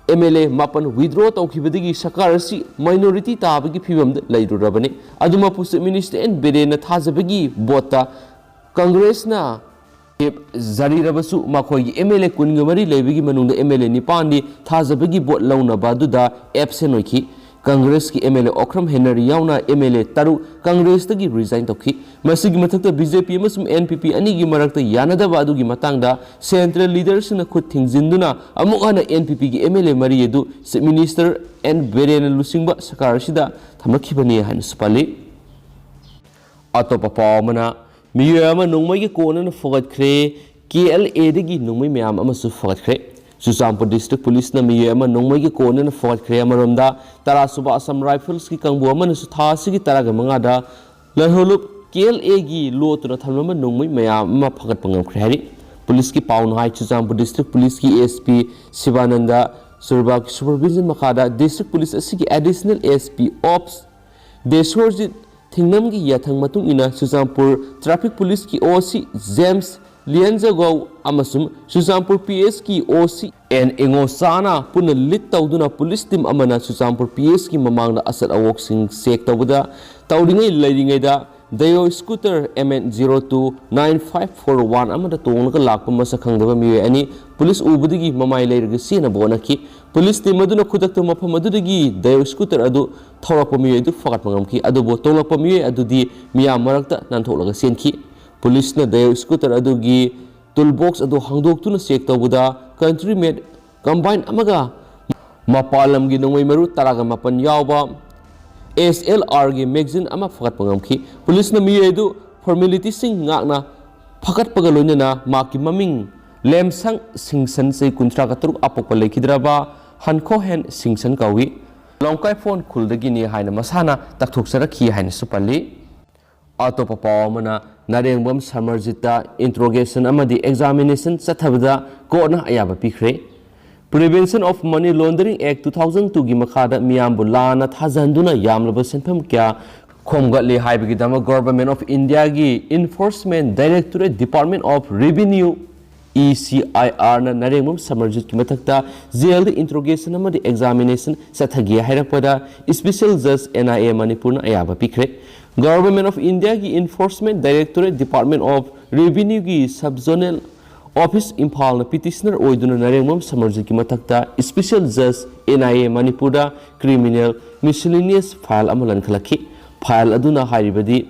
ꯑꯦꯝ ꯑꯦꯜ ꯑꯦ ꯃꯥꯄꯟ withdraw ꯇꯧꯈꯤꯕꯗꯒꯤ ꯁꯔꯀꯥꯔ ꯑꯁꯤ minority ꯇꯥꯕꯒꯤ ꯐꯤꯕꯝꯗ ꯂꯩꯔꯨꯔꯕꯅꯤ꯫ ꯑꯗꯨꯃꯛꯄꯨ Chief Minister ꯑꯦꯟ ꯕꯤꯔꯦꯟꯅ ꯊꯥꯖꯕꯒꯤ voteꯇ Congressꯅ ꯖꯥꯔꯤꯔꯕꯁꯨ, ꯃꯈꯣꯏꯒꯤ ꯑꯦꯝ ꯑꯦꯜ ꯑꯦ ꯀꯨꯟꯒ ꯃꯔꯤ ꯂꯩꯕꯒꯤ ꯃꯅꯨꯡꯗ ꯑꯦꯝ ꯑꯦꯜ ꯑꯦ ꯅꯤꯄꯥꯟꯗꯤ ꯊꯥꯖꯕꯒꯤ vote ꯂꯧꯅꯕ ꯑꯗꯨꯗ absent ꯑꯣꯏꯈꯤ꯫ ꯀꯪꯒ꯭ꯔꯦꯁꯀꯤ ꯑꯦꯝ ꯑꯦꯜ ꯑꯦ ꯑꯣꯈ꯭ꯔꯝ ꯍꯦꯅꯔꯤ ꯌꯥꯎꯅ ꯑꯦꯝ ꯑꯦꯜ ꯑꯦ ꯇꯔꯨꯛ ꯀꯪꯒ꯭ꯔꯦꯁꯇꯒꯤ ꯔꯤꯖꯥꯏꯟ ꯇꯧꯈꯤ꯫ ꯃꯁꯤꯒꯤ ꯃꯊꯛꯇ ꯕꯤ ꯖꯦ ꯄꯤ ꯑꯃꯁꯨꯡ ꯑꯦꯟ ꯄꯤ ꯄꯤ ꯑꯅꯤꯒꯤ ꯃꯔꯛꯇ ꯌꯥꯅꯗꯕ ꯑꯗꯨꯒꯤ ꯃꯇꯥꯡꯗ ꯁꯦꯟꯇ꯭ꯔꯦꯜ ꯂꯤꯗꯔꯁꯤꯡꯅ ꯈꯨꯠ ꯊꯤꯡꯖꯤꯟꯗꯨꯅ ꯑꯃꯨꯛ ꯍꯟꯅ ꯑꯦꯟ ꯄꯤ ꯄꯤꯒꯤ ꯑꯦꯝ ꯑꯦꯜ ꯑꯦ ꯃꯔꯤ ꯑꯗꯨ ꯆꯤꯐ ꯃꯤꯅꯤꯁꯇꯔ ꯑꯦꯟ ꯕꯤꯔꯦꯟꯅ ꯂꯨꯆꯤꯡꯕ ꯁꯔꯀꯥꯔ ꯑꯁꯤꯗ ꯊꯝꯂꯛꯈꯤꯕꯅꯤ ꯍꯥꯏꯅꯁꯨ ꯄꯜꯂꯤ꯫ ꯑꯇꯣꯞꯄ ꯄꯥꯎ ꯑꯃꯅ, ꯃꯤꯑꯣꯏ ꯑꯃ ꯅꯣꯡꯃꯩꯒꯤ ꯀꯣꯟꯅꯅ ꯐꯨꯒꯠꯈ꯭ꯔꯦ꯫ ꯀꯦ ꯑꯦꯜ ꯑꯦꯗꯒꯤ ꯅꯣꯡꯃꯩ ꯃꯌꯥꯝ ꯑꯃꯁꯨ ꯐꯨꯒꯠꯈ꯭ꯔꯦ꯫ ꯆꯨꯔꯆꯥꯟꯄꯨꯔ ꯗꯤꯁꯇ꯭ꯔꯤꯛ ꯄꯨꯂꯤꯁꯅ ꯃꯤꯑꯣꯏ ꯑꯃ ꯅꯣꯡꯃꯩꯒꯤ ꯀꯣꯟꯅꯅ ꯐꯨꯒꯠꯈ꯭ꯔꯦ꯫ ꯑꯃꯔꯣꯝꯗ, ꯇꯔꯥ ꯁꯨꯕ ꯑꯁꯥꯝ ꯔꯥꯏꯐꯜꯁꯀꯤ ꯀꯥꯡꯕꯨ ꯑꯃꯅꯁꯨ ꯊꯥ ꯑꯁꯤꯒꯤ ꯇꯔꯥꯒ ꯃꯉꯥꯗ ꯂꯩꯍꯣꯂꯨꯞ ꯀꯦ ꯑꯦꯜ ꯑꯦꯒꯤ ꯂꯣꯠꯇꯨꯅ ꯊꯝꯂꯝꯕ ꯅꯣꯡꯃꯩ ꯃꯌꯥꯝ ꯑꯃ ꯐꯒꯠꯄ ꯉꯝꯈ꯭ꯔꯦ ꯍꯥꯏꯔꯤ꯫ ꯄꯨꯂꯤꯁꯀꯤ ꯄꯥꯎꯅ ꯍꯥꯏ, ꯆꯨꯔꯆꯥꯟꯄꯨꯔ ꯗꯤꯁꯇ꯭ꯔꯤꯛ ꯄꯨꯂꯤꯁꯀꯤ ꯑꯦꯁ ꯄꯤ ꯁꯤꯕꯥꯅꯟꯗ ꯁꯨꯔꯕꯥꯒꯤ ꯁꯨꯄꯔꯚꯤꯖꯟ ꯃꯈꯥꯗ ꯗꯤꯁꯇ꯭ꯔꯤꯛ ꯄꯨꯂꯤꯁ ꯑꯁꯤꯒꯤ ꯑꯦꯗꯤꯁꯅꯦꯜ ꯑꯦꯁ ꯄꯤ ꯑꯣꯞꯁ ꯗꯦꯁꯣꯔꯖꯤꯠ ꯊꯤꯡꯅꯝꯒꯤ ꯌꯥꯊꯪ ꯃꯇꯨꯡ ꯏꯟꯅ ꯆꯨꯔꯆꯥꯟꯄꯨꯔ ꯇ꯭ꯔꯥꯐꯤꯛ ꯄꯨꯂꯤꯁꯀꯤ ꯑꯣ ꯁꯤ ꯖꯦꯝꯁ ꯂꯤꯌꯟꯖꯒꯧ ꯑꯃꯁꯨꯡ ꯆꯨꯔꯆꯥꯟꯄꯨꯔ ꯄꯤ ꯑꯦꯁꯀꯤ ꯑꯣ ꯁꯤ ꯑꯦꯟ ꯏꯉꯣꯆꯥꯅ ꯄꯨꯟꯅ ꯂꯤꯗ ꯇꯧꯗꯨꯅ ꯄꯨꯂꯤꯁ ꯇꯤꯝ ꯑꯃꯅ ꯆꯨꯔꯆꯥꯟꯄꯨꯔ ꯄꯤ ꯑꯦꯁꯀꯤ ꯃꯃꯥꯡꯗ ꯑꯁꯠ ꯑꯋꯣꯛꯁꯤꯡ ꯆꯦꯛ ꯇꯧꯕꯗ ꯇꯧꯔꯤꯉꯩ ꯂꯩꯔꯤꯉꯩꯗ Dio scooter M N zero two nine five four one ꯑꯃꯗ ꯇꯣꯡꯂꯒ ꯂꯥꯛꯄ ꯃꯁꯛ ꯈꯪꯗꯕ ꯃꯤꯑꯣꯏ ꯑꯅꯤ ꯄꯨꯂꯤꯁ ꯎꯕꯗꯒꯤ ꯃꯃꯥꯏ ꯂꯩꯔꯒ ꯆꯦꯟꯅꯕ ꯍꯣꯠꯅꯈꯤ꯫ ꯄꯨꯂꯤꯁ ꯇꯤꯝ ꯑꯗꯨꯅ ꯈꯨꯗꯛꯇ ꯃꯐꯝ ꯑꯗꯨꯗꯒꯤ ꯗꯌꯣ ꯁ꯭ꯀꯨꯇꯔ ꯑꯗꯨ ꯊꯧꯔꯛꯄ ꯃꯤꯑꯣꯏ ꯑꯗꯨ ꯐꯒꯠꯄ ꯉꯝꯈꯤ, ꯑꯗꯨꯕꯨ ꯇꯣꯡꯂꯛꯄ ꯃꯤꯑꯣꯏ ꯑꯗꯨꯗꯤ ꯃꯤꯌꯥꯝ ꯃꯔꯛꯇ ꯅꯥꯟꯊꯣꯛꯂꯒ ꯆꯦꯟꯈꯤ꯫ ꯄꯨꯂꯤꯁꯅ ꯗꯌꯣ ꯁ꯭ꯀꯨꯇꯔ ꯑꯗꯨꯒꯤ ꯇꯨꯜ ꯕꯣꯛꯁ ꯑꯗꯨ ꯍꯥꯡꯗꯣꯛꯇꯨꯅ ꯆꯦꯛ ꯇꯧꯕꯗ ꯀꯟꯇ꯭ꯔꯤ ꯃꯦꯗ ꯀꯝꯕꯥꯏꯟ ꯑꯃꯒ ꯃꯄꯥꯟ ꯂꯝꯒꯤ ꯅꯣꯡꯃꯩ ꯃꯔꯨ ꯇꯔꯥꯒ ꯃꯥꯄꯟ ꯌꯥꯎꯕ ꯑꯦꯁ ꯑꯦꯜ ꯑꯥꯔꯒꯤ ꯃꯦꯒꯖꯤꯟ ꯑꯃ ꯐꯒꯠꯄ ꯉꯝꯈꯤ꯫ ꯄꯨꯂꯤꯁꯅ ꯃꯤꯑꯣꯏ ꯑꯗꯨ ꯐꯣꯔꯃꯦꯂꯤꯇꯤꯁꯤꯡ ꯉꯥꯛꯅ ꯐꯒꯠꯄꯒ ꯂꯣꯏꯅꯅ ꯃꯍꯥꯛꯀꯤ ꯃꯃꯤꯡ ꯂꯦꯝꯁꯪ ꯁꯤꯡꯁꯟ, ꯆꯍꯤ ꯀꯨꯟꯊ꯭ꯔꯥꯒ ꯇꯔꯨꯛ, ꯑꯄꯣꯛꯄ ꯂꯩꯈꯤꯗ꯭ꯔꯕ ꯍꯟꯈꯣꯍꯦꯟ ꯁꯤꯡꯁꯟ ꯀꯧꯏ꯫ ꯂꯣꯡꯀꯥꯏꯐꯣꯟ ꯈꯨꯜꯗꯒꯤꯅꯤ ꯍꯥꯏꯅ ꯃꯁꯥꯅ ꯇꯥꯛꯊꯣꯛꯆꯔꯛꯈꯤ ꯍꯥꯏꯅꯁꯨ ꯄꯜꯂꯤ꯫ ꯑꯇꯣꯞꯄ ꯄꯥꯎ ꯑꯃꯅ, ꯅꯥꯔꯦꯡꯕꯝ ꯁꯃꯔꯖꯤꯠꯇ ꯏꯟꯇ꯭ꯔꯣꯒꯦꯁꯟ ꯑꯃꯗꯤ ꯑꯦꯛꯖꯥꯃꯤꯅꯦꯁꯟ ꯆꯠꯊꯕꯗ ꯀꯣꯔꯠꯅ ꯑꯌꯥꯕ ꯄꯤꯈ꯭ꯔꯦ꯫ Prevention of Money Laundering Act two thousand two ꯒꯤ ꯃꯈꯥꯗ ꯃꯤꯌꯥꯝꯕꯨ ꯂꯥꯟꯅ ꯊꯥꯖꯍꯟꯗꯨꯅ ꯌꯥꯝꯂꯕ ꯁꯦꯟꯐꯝ ꯀꯌꯥ ꯈꯣꯝꯒꯠꯂꯤ ꯍꯥꯏꯕꯒꯤꯗꯃꯛ Government of India ꯒꯤ Enforcement Directorate, Department of Revenue, E C I ꯑꯥꯔꯅ ꯅꯥꯔꯦꯡꯕꯝ ꯁꯃꯔꯖꯤꯠꯀꯤ ꯃꯊꯛꯇ ꯖꯦꯜꯗ ꯏꯟꯇ꯭ꯔꯣꯒꯦꯁꯟ ꯑꯃꯗꯤ ꯑꯦꯛꯖꯥꯃꯤꯅꯦꯁꯟ ꯆꯠꯊꯒꯦ ꯍꯥꯏꯔꯛꯄꯗ Special Judge, N I A, ꯃꯅꯤꯄꯨꯔꯅ ꯑꯌꯥꯕ ꯄꯤꯈ꯭ꯔꯦ꯫ Government of India ꯒꯤ Enforcement Directorate, Department of Revenue ꯒꯤ Sub Zonal ꯑꯣꯐꯤꯁ ꯏꯝꯐꯥꯜꯅ ꯄꯤꯇꯤꯁꯅꯔ ꯑꯣꯏꯗꯨꯅ ꯅꯔꯦꯡꯕꯝ ꯁꯃꯔꯖꯤꯠꯀꯤ ꯃꯊꯛꯇ ꯏꯁꯄꯤꯁꯦꯜ ꯖꯖ, ꯑꯦꯟ ꯑꯥꯏ ꯑꯦ ꯃꯅꯤꯄꯨꯔꯗ, ꯀ꯭ꯔꯤꯃꯤꯅꯦꯜ ꯃꯤꯁꯤꯂꯤꯅꯤꯌꯁ ꯐꯥꯏꯜ ꯑꯃ ꯂꯟꯈꯠꯂꯛꯈꯤ꯫ ꯐꯥꯏꯜ ꯑꯗꯨꯅ ꯍꯥꯏꯔꯤꯕꯗꯤ,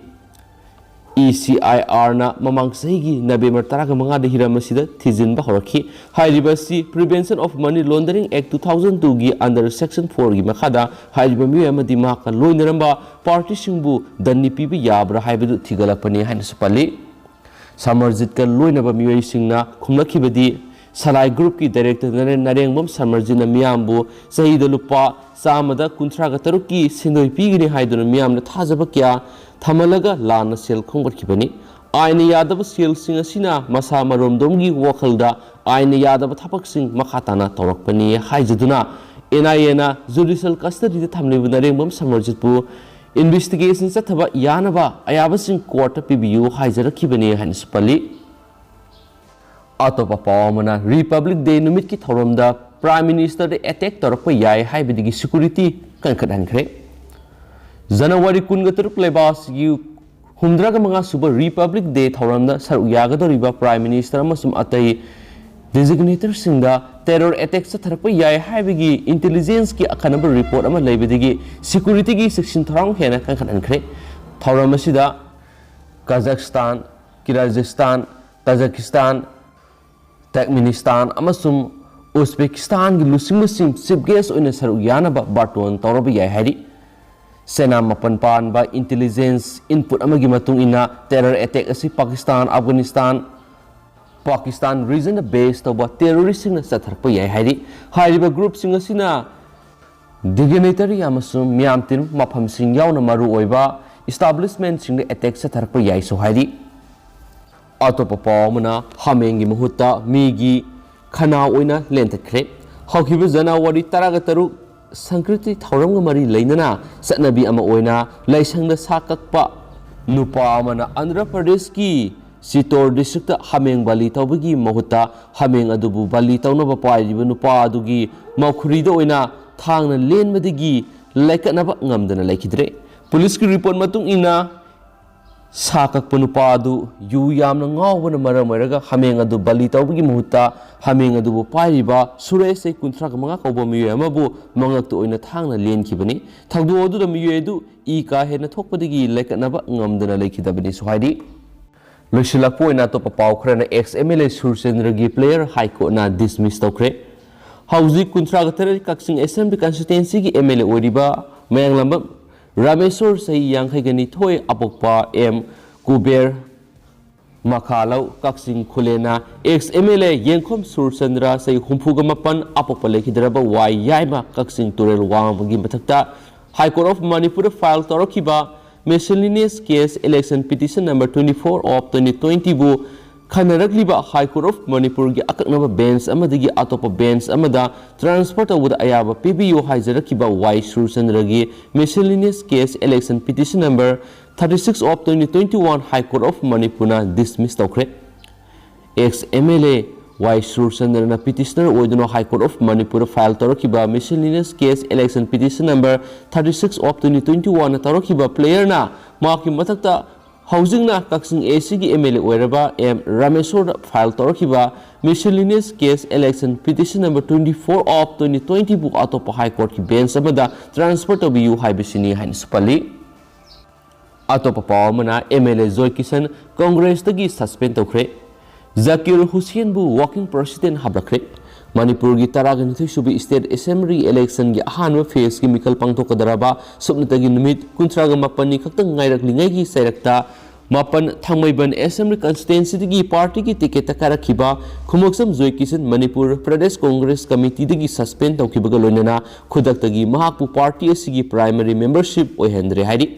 ꯏ ꯁꯤ ꯑꯥꯏ ꯑꯥꯔꯅ ꯃꯃꯥꯡ ꯆꯍꯤꯒꯤ ꯅꯕꯦꯝꯕꯔ ꯇꯔꯥꯃꯉꯥꯗ ꯍꯤꯔꯝ ꯑꯁꯤꯗ ꯊꯤꯖꯤꯟꯕ ꯍꯧꯔꯛꯈꯤ꯫ ꯍꯥꯏꯔꯤꯕ ꯑꯁꯤ Prevention of Money Laundering Act two thousand twoꯒꯤ under section fourꯒꯤ ꯃꯈꯥꯗ ꯍꯥꯏꯔꯤꯕ ꯃꯤꯑꯣꯏ ꯑꯃꯗꯤ ꯃꯍꯥꯛꯀ ꯂꯣꯏꯅꯔꯝꯕ ꯄꯥꯔꯇꯤꯁꯤꯡꯕꯨ ꯗꯟꯗꯤ ꯄꯤꯕ ꯌꯥꯕ꯭ꯔꯥ ꯍꯥꯏꯕꯗꯨ ꯊꯤꯒꯠꯂꯛꯄꯅꯤ ꯍꯥꯏꯅꯁꯨ ꯄꯜꯂꯤ꯫ ꯁꯃꯔꯖꯤꯠꯀ ꯂꯣꯏꯅꯕ ꯃꯤꯑꯣꯏꯁꯤꯡꯅ ꯈꯨꯝꯂꯛꯈꯤꯕꯗꯤ, ꯁꯂꯥꯏ ꯒ꯭ꯔꯨꯞꯀꯤ ꯗꯥꯏꯔꯦꯛꯇꯔ ꯅꯔꯦ-, ꯅꯔꯦꯡꯕꯝ ꯁꯃꯔꯖꯤꯠꯅ ꯃꯤꯌꯥꯝꯕꯨ ꯆꯍꯤꯗ ꯂꯨꯄꯥ ꯆꯥꯝꯃꯗ ꯀꯨꯟꯊ꯭ꯔꯥꯒ ꯇꯔꯨꯛꯀꯤ ꯁꯦꯟꯗꯣꯏ ꯄꯤꯒꯅꯤ ꯍꯥꯏꯗꯨꯅ ꯃꯤꯌꯥꯝꯅ ꯊꯥꯖꯕ ꯀꯌꯥ ꯊꯝꯍꯜꯂꯒ ꯂꯥꯟꯅ ꯁꯦꯜ ꯈꯣꯝꯒꯠꯈꯤꯕꯅꯤ꯫ ꯑꯥꯏꯟꯅ ꯌꯥꯗꯕ ꯁꯦꯜꯁꯤꯡ ꯑꯁꯤꯅ ꯃꯁꯥ ꯃꯔꯣꯝꯗꯣꯝꯒꯤ ꯋꯥꯈꯜꯗ ꯑꯥꯏꯟꯅ ꯌꯥꯗꯕ ꯊꯕꯛꯁꯤꯡ ꯃꯈꯥ ꯇꯥꯅ ꯇꯧꯔꯛꯄꯅꯤ ꯍꯥꯏꯖꯗꯨꯅ, ꯑꯦꯟ ꯑꯥꯏ ꯑꯦꯅ ꯖꯨꯗꯤꯁꯤꯌꯦꯜ ꯀꯁꯇꯗꯤꯗ ꯊꯝꯂꯤꯕ ꯅꯔꯦꯡꯕꯝ ꯁꯃꯔꯖꯤꯠꯄꯨ ꯏꯟꯚꯦꯁꯇꯤꯒꯦꯁꯟ ꯆꯠꯊꯕ ꯌꯥꯅꯕ ꯑꯌꯥꯕꯁꯤꯡ ꯀꯣꯔꯠꯇ ꯄꯤꯕꯤꯌꯨ ꯍꯥꯏꯖꯔꯛꯈꯤꯕꯅꯤ ꯍꯥꯏꯅꯁꯨ ꯄꯜꯂꯤ꯫ ꯑꯇꯣꯞꯄ ꯄꯥꯎ ꯑꯃꯅ, ꯔꯤꯄꯕ꯭ꯂꯤꯛ ꯗꯦ ꯅꯨꯃꯤꯠꯀꯤ ꯊꯧꯔꯝꯗ ꯄ꯭ꯔꯥꯏꯝ ꯃꯤꯅꯤꯁꯇꯔꯗ ꯑꯦꯇꯦꯛ ꯇꯧꯔꯛꯄ ꯌꯥꯏ ꯍꯥꯏꯕꯗꯒꯤ ꯁꯦꯀ꯭ꯌꯨꯔꯤꯇꯤ ꯀꯟꯈꯠꯍꯟꯈ꯭ꯔꯦ꯫ ꯖꯅꯋꯥꯔꯤ ꯀꯨꯟꯒ ꯇꯔꯨꯛ ꯂꯩꯕꯥꯛ ꯑꯁꯤꯒꯤ ꯍꯨꯝꯗ꯭ꯔꯥꯒ ꯃꯉꯥ ꯁꯨꯕ ꯔꯤꯄꯕ꯭ꯂꯤꯛ ꯗꯦ ꯊꯧꯔꯝꯗ ꯁꯔꯨꯛ ꯌꯥꯒꯗꯧꯔꯤꯕ ꯄ꯭ꯔꯥꯏꯝ ꯃꯤꯅꯤꯁꯇꯔ ꯑꯃꯁꯨꯡ ꯑꯇꯩ ꯗꯤꯖꯤꯒꯅꯦꯇꯔꯁꯤꯡꯗ ꯇꯦꯔꯣꯔ ꯑꯦꯇꯦꯛ ꯆꯠꯊꯔꯛꯄ ꯌꯥꯏ ꯍꯥꯏꯕꯒꯤ ꯏꯟꯇꯦꯂꯤꯖꯦꯟꯁꯀꯤ ꯑꯈꯟꯅꯕ ꯔꯤꯄꯣꯔꯠ ꯑꯃ ꯂꯩꯕꯗꯒꯤ ꯁꯦꯀ꯭ꯌꯨꯔꯤꯇꯤꯒꯤ ꯆꯦꯛꯁꯤꯟ ꯊꯧꯔꯥꯡ ꯍꯦꯟꯅ ꯀꯟꯈꯠꯍꯟꯈ꯭ꯔꯦ꯫ ꯊꯧꯔꯝ ꯑꯁꯤꯗ ꯀꯥꯖꯥꯛꯁꯇꯥꯟ, ꯀꯤꯔꯖꯤꯁꯇꯥꯟ, ꯇꯥꯖꯤꯀꯤꯁꯇꯥꯟ, ꯇꯔꯛꯃꯦꯅꯤꯁꯇꯥꯟ ꯑꯃꯁꯨꯡ ꯎꯖꯕꯦꯀꯤꯁꯇꯥꯟꯒꯤ ꯂꯨꯆꯤꯡꯕꯁꯤꯡ ꯆꯤꯐ ꯒꯦꯁ ꯑꯣꯏꯅ ꯁꯔꯨꯛ ꯌꯥꯅꯕ ꯕꯥꯔꯇꯣꯟ ꯇꯧꯔꯕ ꯌꯥꯏ ꯍꯥꯏꯔꯤ꯫ ꯆꯩꯅꯥ ꯃꯥꯄꯟ ꯄꯥꯟꯕ ꯏꯟꯇꯦꯂꯤꯖꯦꯟꯁ ꯏꯟꯄꯨꯠ ꯑꯃꯒꯤ ꯃꯇꯨꯡ ꯏꯟꯅ, ꯇꯦꯔꯣꯔ ꯑꯦꯇꯦꯛ ꯑꯁꯤ ꯄꯥꯀꯤꯁꯇꯥꯟ, ꯑꯐꯒꯥꯅꯤꯁꯇꯥꯟ, ꯄꯥꯀꯤꯁꯇꯥꯟ ꯔꯤꯖꯟꯗ ꯕꯦꯁ ꯇꯧꯕ ꯇꯦꯔꯣꯔꯤꯁꯁꯤꯡꯅ ꯆꯠꯊꯔꯛꯄ ꯌꯥꯏ ꯍꯥꯏꯔꯤ꯫ ꯍꯥꯏꯔꯤꯕ ꯒ꯭ꯔꯨꯞꯁꯤꯡ ꯑꯁꯤꯅ ꯗꯤꯒꯅꯤꯇꯔꯤ ꯑꯃꯁꯨꯡ ꯃꯤꯌꯥꯝ ꯇꯤꯟꯕ ꯃꯐꯝꯁꯤꯡ ꯌꯥꯎꯅ ꯃꯔꯨꯑꯣꯏꯕ ꯏꯁꯇꯥꯕ꯭ꯂꯤꯁꯃꯦꯟꯁꯤꯡꯗ ꯑꯦꯇꯦꯛ ꯆꯠꯊꯔꯛꯄ ꯌꯥꯏꯁꯨ ꯍꯥꯏꯔꯤ꯫ ꯑꯇꯣꯞꯄ ꯄꯥꯎ ꯑꯃꯅ, ꯍꯥꯃꯦꯡꯒꯤ ꯃꯍꯨꯠꯇ ꯃꯤꯒꯤ ꯈꯅꯥꯎ ꯑꯣꯏꯅ ꯂꯦꯟꯊꯠꯈ꯭ꯔꯦ꯫ ꯍꯧꯈꯤꯕ ꯖꯅꯋꯥꯔꯤ ꯇꯔꯥꯒ ꯇꯔꯨꯛ, ꯁꯪꯀ꯭ꯔꯤꯇꯤ ꯊꯧꯔꯝꯒ ꯃꯔꯤ ꯂꯩꯅꯅ ꯆꯠꯅꯕꯤ ꯑꯃ ꯑꯣꯏꯅ ꯂꯥꯏꯁꯪꯗ ꯁꯥ ꯀꯛꯄ ꯅꯨꯄꯥ ꯑꯃꯅ ꯑꯟꯙ꯭ꯔ ꯄ꯭ꯔꯗꯦꯁꯀꯤ ꯆꯤꯇꯣꯔ ꯗꯤꯁꯇ꯭ꯔꯤꯛꯇ ꯍꯥꯃꯦꯡ ꯕꯂꯤ ꯇꯧꯕꯒꯤ ꯃꯍꯨꯠꯇ, ꯍꯥꯃꯦꯡ ꯑꯗꯨꯕꯨ ꯕꯂꯤ ꯇꯧꯅꯕ ꯄꯥꯏꯔꯤꯕ ꯅꯨꯄꯥ ꯑꯗꯨꯒꯤ ꯃꯈꯨꯔꯤꯗ ꯑꯣꯏꯅ ꯊꯥꯡꯅ ꯂꯦꯟꯕꯗꯒꯤ ꯂꯥꯏꯀꯠꯅꯕ ꯉꯝꯗꯅ ꯂꯩꯈꯤꯗ꯭ꯔꯦ꯫ ꯄꯨꯂꯤꯁꯀꯤ ꯔꯤꯄꯣꯔꯠ ꯃꯇꯨꯡ ꯏꯟꯅ, ꯁꯥ ꯀꯛꯄ ꯅꯨꯄꯥ ꯑꯗꯨ ꯌꯨ ꯌꯥꯝꯅ ꯉꯥꯎꯕꯅ ꯃꯔꯝ ꯑꯣꯏꯔꯒ ꯍꯥꯃꯦꯡ ꯑꯗꯨ ꯕꯂꯤ ꯇꯧꯕꯒꯤ ꯃꯍꯨꯠꯇ ꯍꯥꯃꯦꯡ ꯑꯗꯨꯕꯨ ꯄꯥꯏꯔꯤꯕ ꯁꯨꯔꯦꯁ ꯆꯍꯤ ꯀꯨꯟꯊ꯭ꯔꯥ ꯃꯉꯥ ꯀꯧꯕ ꯃꯤꯑꯣꯏ ꯑꯃꯕꯨ ꯃꯉꯛꯇ ꯑꯣꯏꯅ ꯊꯥꯡꯅ ꯂꯦꯟꯈꯤꯕꯅꯤ꯫ ꯊꯧꯗꯣꯛ ꯑꯗꯨꯗ ꯃꯤꯑꯣꯏ ꯑꯗꯨ ꯏ ꯀꯥ ꯍꯦꯟꯅ ꯊꯣꯛꯄꯗꯒꯤ ꯂꯥꯏꯀꯠꯅꯕ ꯉꯝꯗꯅ ꯂꯩꯈꯤꯗꯕꯅꯤꯁꯨ ꯍꯥꯏꯔꯤ꯫ ꯂꯣꯏꯁꯤꯜꯂꯛꯄ ꯑꯣꯏꯅ ꯑꯇꯣꯞꯄ ꯄꯥꯎ ꯈꯔꯅ ex M L A ꯁꯨꯔꯆꯟꯗ꯭ꯔꯒꯤ player High Courtꯅ dismiss ꯇꯧꯈ꯭ꯔꯦ꯫ ꯍꯧꯖꯤꯛ ꯀꯨꯟꯊ꯭ꯔꯥꯒ ꯇꯔꯦꯠ ꯀꯛꯆꯤꯡ Assembly Constituencyꯒꯤ M L A ꯑꯣꯏꯔꯤꯕ ꯃꯌꯥꯡꯂꯝꯕꯝ ꯔꯥꯃꯦꯁꯣꯔ ꯆꯍꯤ ꯌꯥꯡꯈꯩꯒ ꯅꯤꯊꯣꯏ ꯑꯄꯣꯛꯄ M Kuber ꯃꯈꯥꯂꯧ Kakching ꯈꯨꯂꯦꯟꯅ ex M L A ꯌꯦꯡꯈꯣꯝ ꯁꯨꯔꯆꯟꯗ꯭ꯔ ꯆꯍꯤ ꯍꯨꯝꯐꯨꯒ ꯃꯥꯄꯟ ꯑꯄꯣꯛꯄ ꯂꯩꯈꯤꯗ꯭ꯔꯕ ꯋꯥꯏ ꯌꯥꯏꯃ ꯀꯛꯆꯤꯡ ꯇꯨꯔꯦꯜ ꯋꯥꯡꯃꯒꯤ ꯃꯊꯛꯇ High Court of ꯃꯅꯤꯄꯨꯔꯗ file ꯇꯧꯔꯛꯈꯤꯕ miscellaneous case election petition number twenty four of twenty twenty ꯕꯨ ꯈꯟꯅꯔꯛꯂꯤꯕ High Court of ꯃꯅꯤꯄꯨꯔꯒꯤ ꯑꯀꯛꯅꯕ bench ꯑꯃꯗꯒꯤ ꯑꯇꯣꯞꯄ bench ꯑꯃꯗ transfer ꯇꯧꯕꯗ ꯑꯌꯥꯕ ꯄꯤꯕꯤꯌꯨ ꯍꯥꯏꯖꯔꯛꯈꯤꯕ ꯋꯥꯏ ꯁꯨꯔꯆꯟꯗ꯭ꯔꯒꯤ miscellaneous case election petition number thirty six of twenty twenty one High Court of ꯃꯅꯤꯄꯨꯔꯅ dismiss ꯇꯧꯈ꯭ꯔꯦ꯫ Ex M L A Y ꯁꯨꯔꯆꯟꯗ꯭ꯔꯅ petitioner ꯑꯣꯏꯗꯨꯅ High Court of ꯃꯅꯤꯄꯨꯔꯗ file ꯇꯧꯔꯛꯈꯤꯕ miscellaneous case election petition number thirty six of twenty twenty one ꯅ ꯇꯧꯔꯛꯈꯤꯕ playerꯅ ꯃꯍꯥꯛꯀꯤ ꯃꯊꯛꯇ ꯍꯧꯖꯤꯛꯅ ꯀꯛꯆꯤꯡ A Cꯒꯤ M L A ꯑꯣꯏꯔꯕ M ꯔꯥꯃꯦꯁꯣꯔꯗ file ꯇꯧꯔꯛꯈꯤꯕ miscellaneous case election petition number twenty four of twenty twenty ꯕꯨ ꯑꯇꯣꯞꯄ High Courtꯀꯤ bench ꯑꯃꯗ transfer ꯇꯧꯕꯤꯌꯨ ꯍꯥꯏꯕꯁꯤꯅꯤ ꯍꯥꯏꯅꯁꯨ ꯄꯜꯂꯤ꯫ ꯑꯇꯣꯞꯄ ꯄꯥꯎ ꯑꯃꯅ, M L A joy Kisan ꯀꯪꯒ꯭ꯔꯦꯁꯇꯒꯤ suspend ꯇꯧꯈ꯭ꯔꯦ꯫ ꯖꯀꯤꯔ ꯍꯨꯁꯦꯟꯕꯨ working president ꯍꯥꯞꯂꯛꯈ꯭ꯔꯦ꯫ ꯃꯅꯤꯄꯨꯔꯒꯤ ꯇꯔꯥꯒ ꯅꯤꯊꯣꯏ ꯁꯨꯕ state assembly electionꯒꯤ ꯑꯍꯥꯟꯕ phaseꯀꯤ ꯃꯤꯈꯜ ꯄꯥꯡꯊꯣꯛꯀꯗꯧꯔꯕ ꯁꯨꯞꯅꯇꯒꯤ ꯅꯨꯃꯤꯠ ꯀꯨꯟꯊ꯭ꯔꯥꯒ ꯃꯥꯄꯟꯅꯤ ꯈꯛꯇꯪ ꯉꯥꯏꯔꯛꯂꯤꯉꯩꯒꯤ ꯆꯩꯔꯛꯇ ꯃꯥꯄꯟ ꯊꯥꯡꯃꯩꯕꯟ assembly constituencyꯗꯒꯤ partyꯒꯤ ticketꯇ ꯀꯥꯔꯛꯈꯤꯕ ꯈꯨꯃꯣꯛꯁꯝ ꯖꯣꯏ ꯀꯤꯁꯟ ꯃꯅꯤꯄꯨꯔ ꯄ꯭ꯔꯗꯦꯁ ꯀꯪꯒ꯭ꯔꯦꯁ ꯀꯃꯤꯇꯤꯗꯒꯤ suspend ꯇꯧꯈꯤꯕꯒ ꯂꯣꯏꯅꯅ ꯈꯨꯗꯛꯇꯒꯤ ꯃꯍꯥꯛꯄꯨ party ꯑꯁꯤꯒꯤ primary membership ꯑꯣꯏꯍꯟꯗ꯭ꯔꯦ ꯍꯥꯏꯔꯤ꯫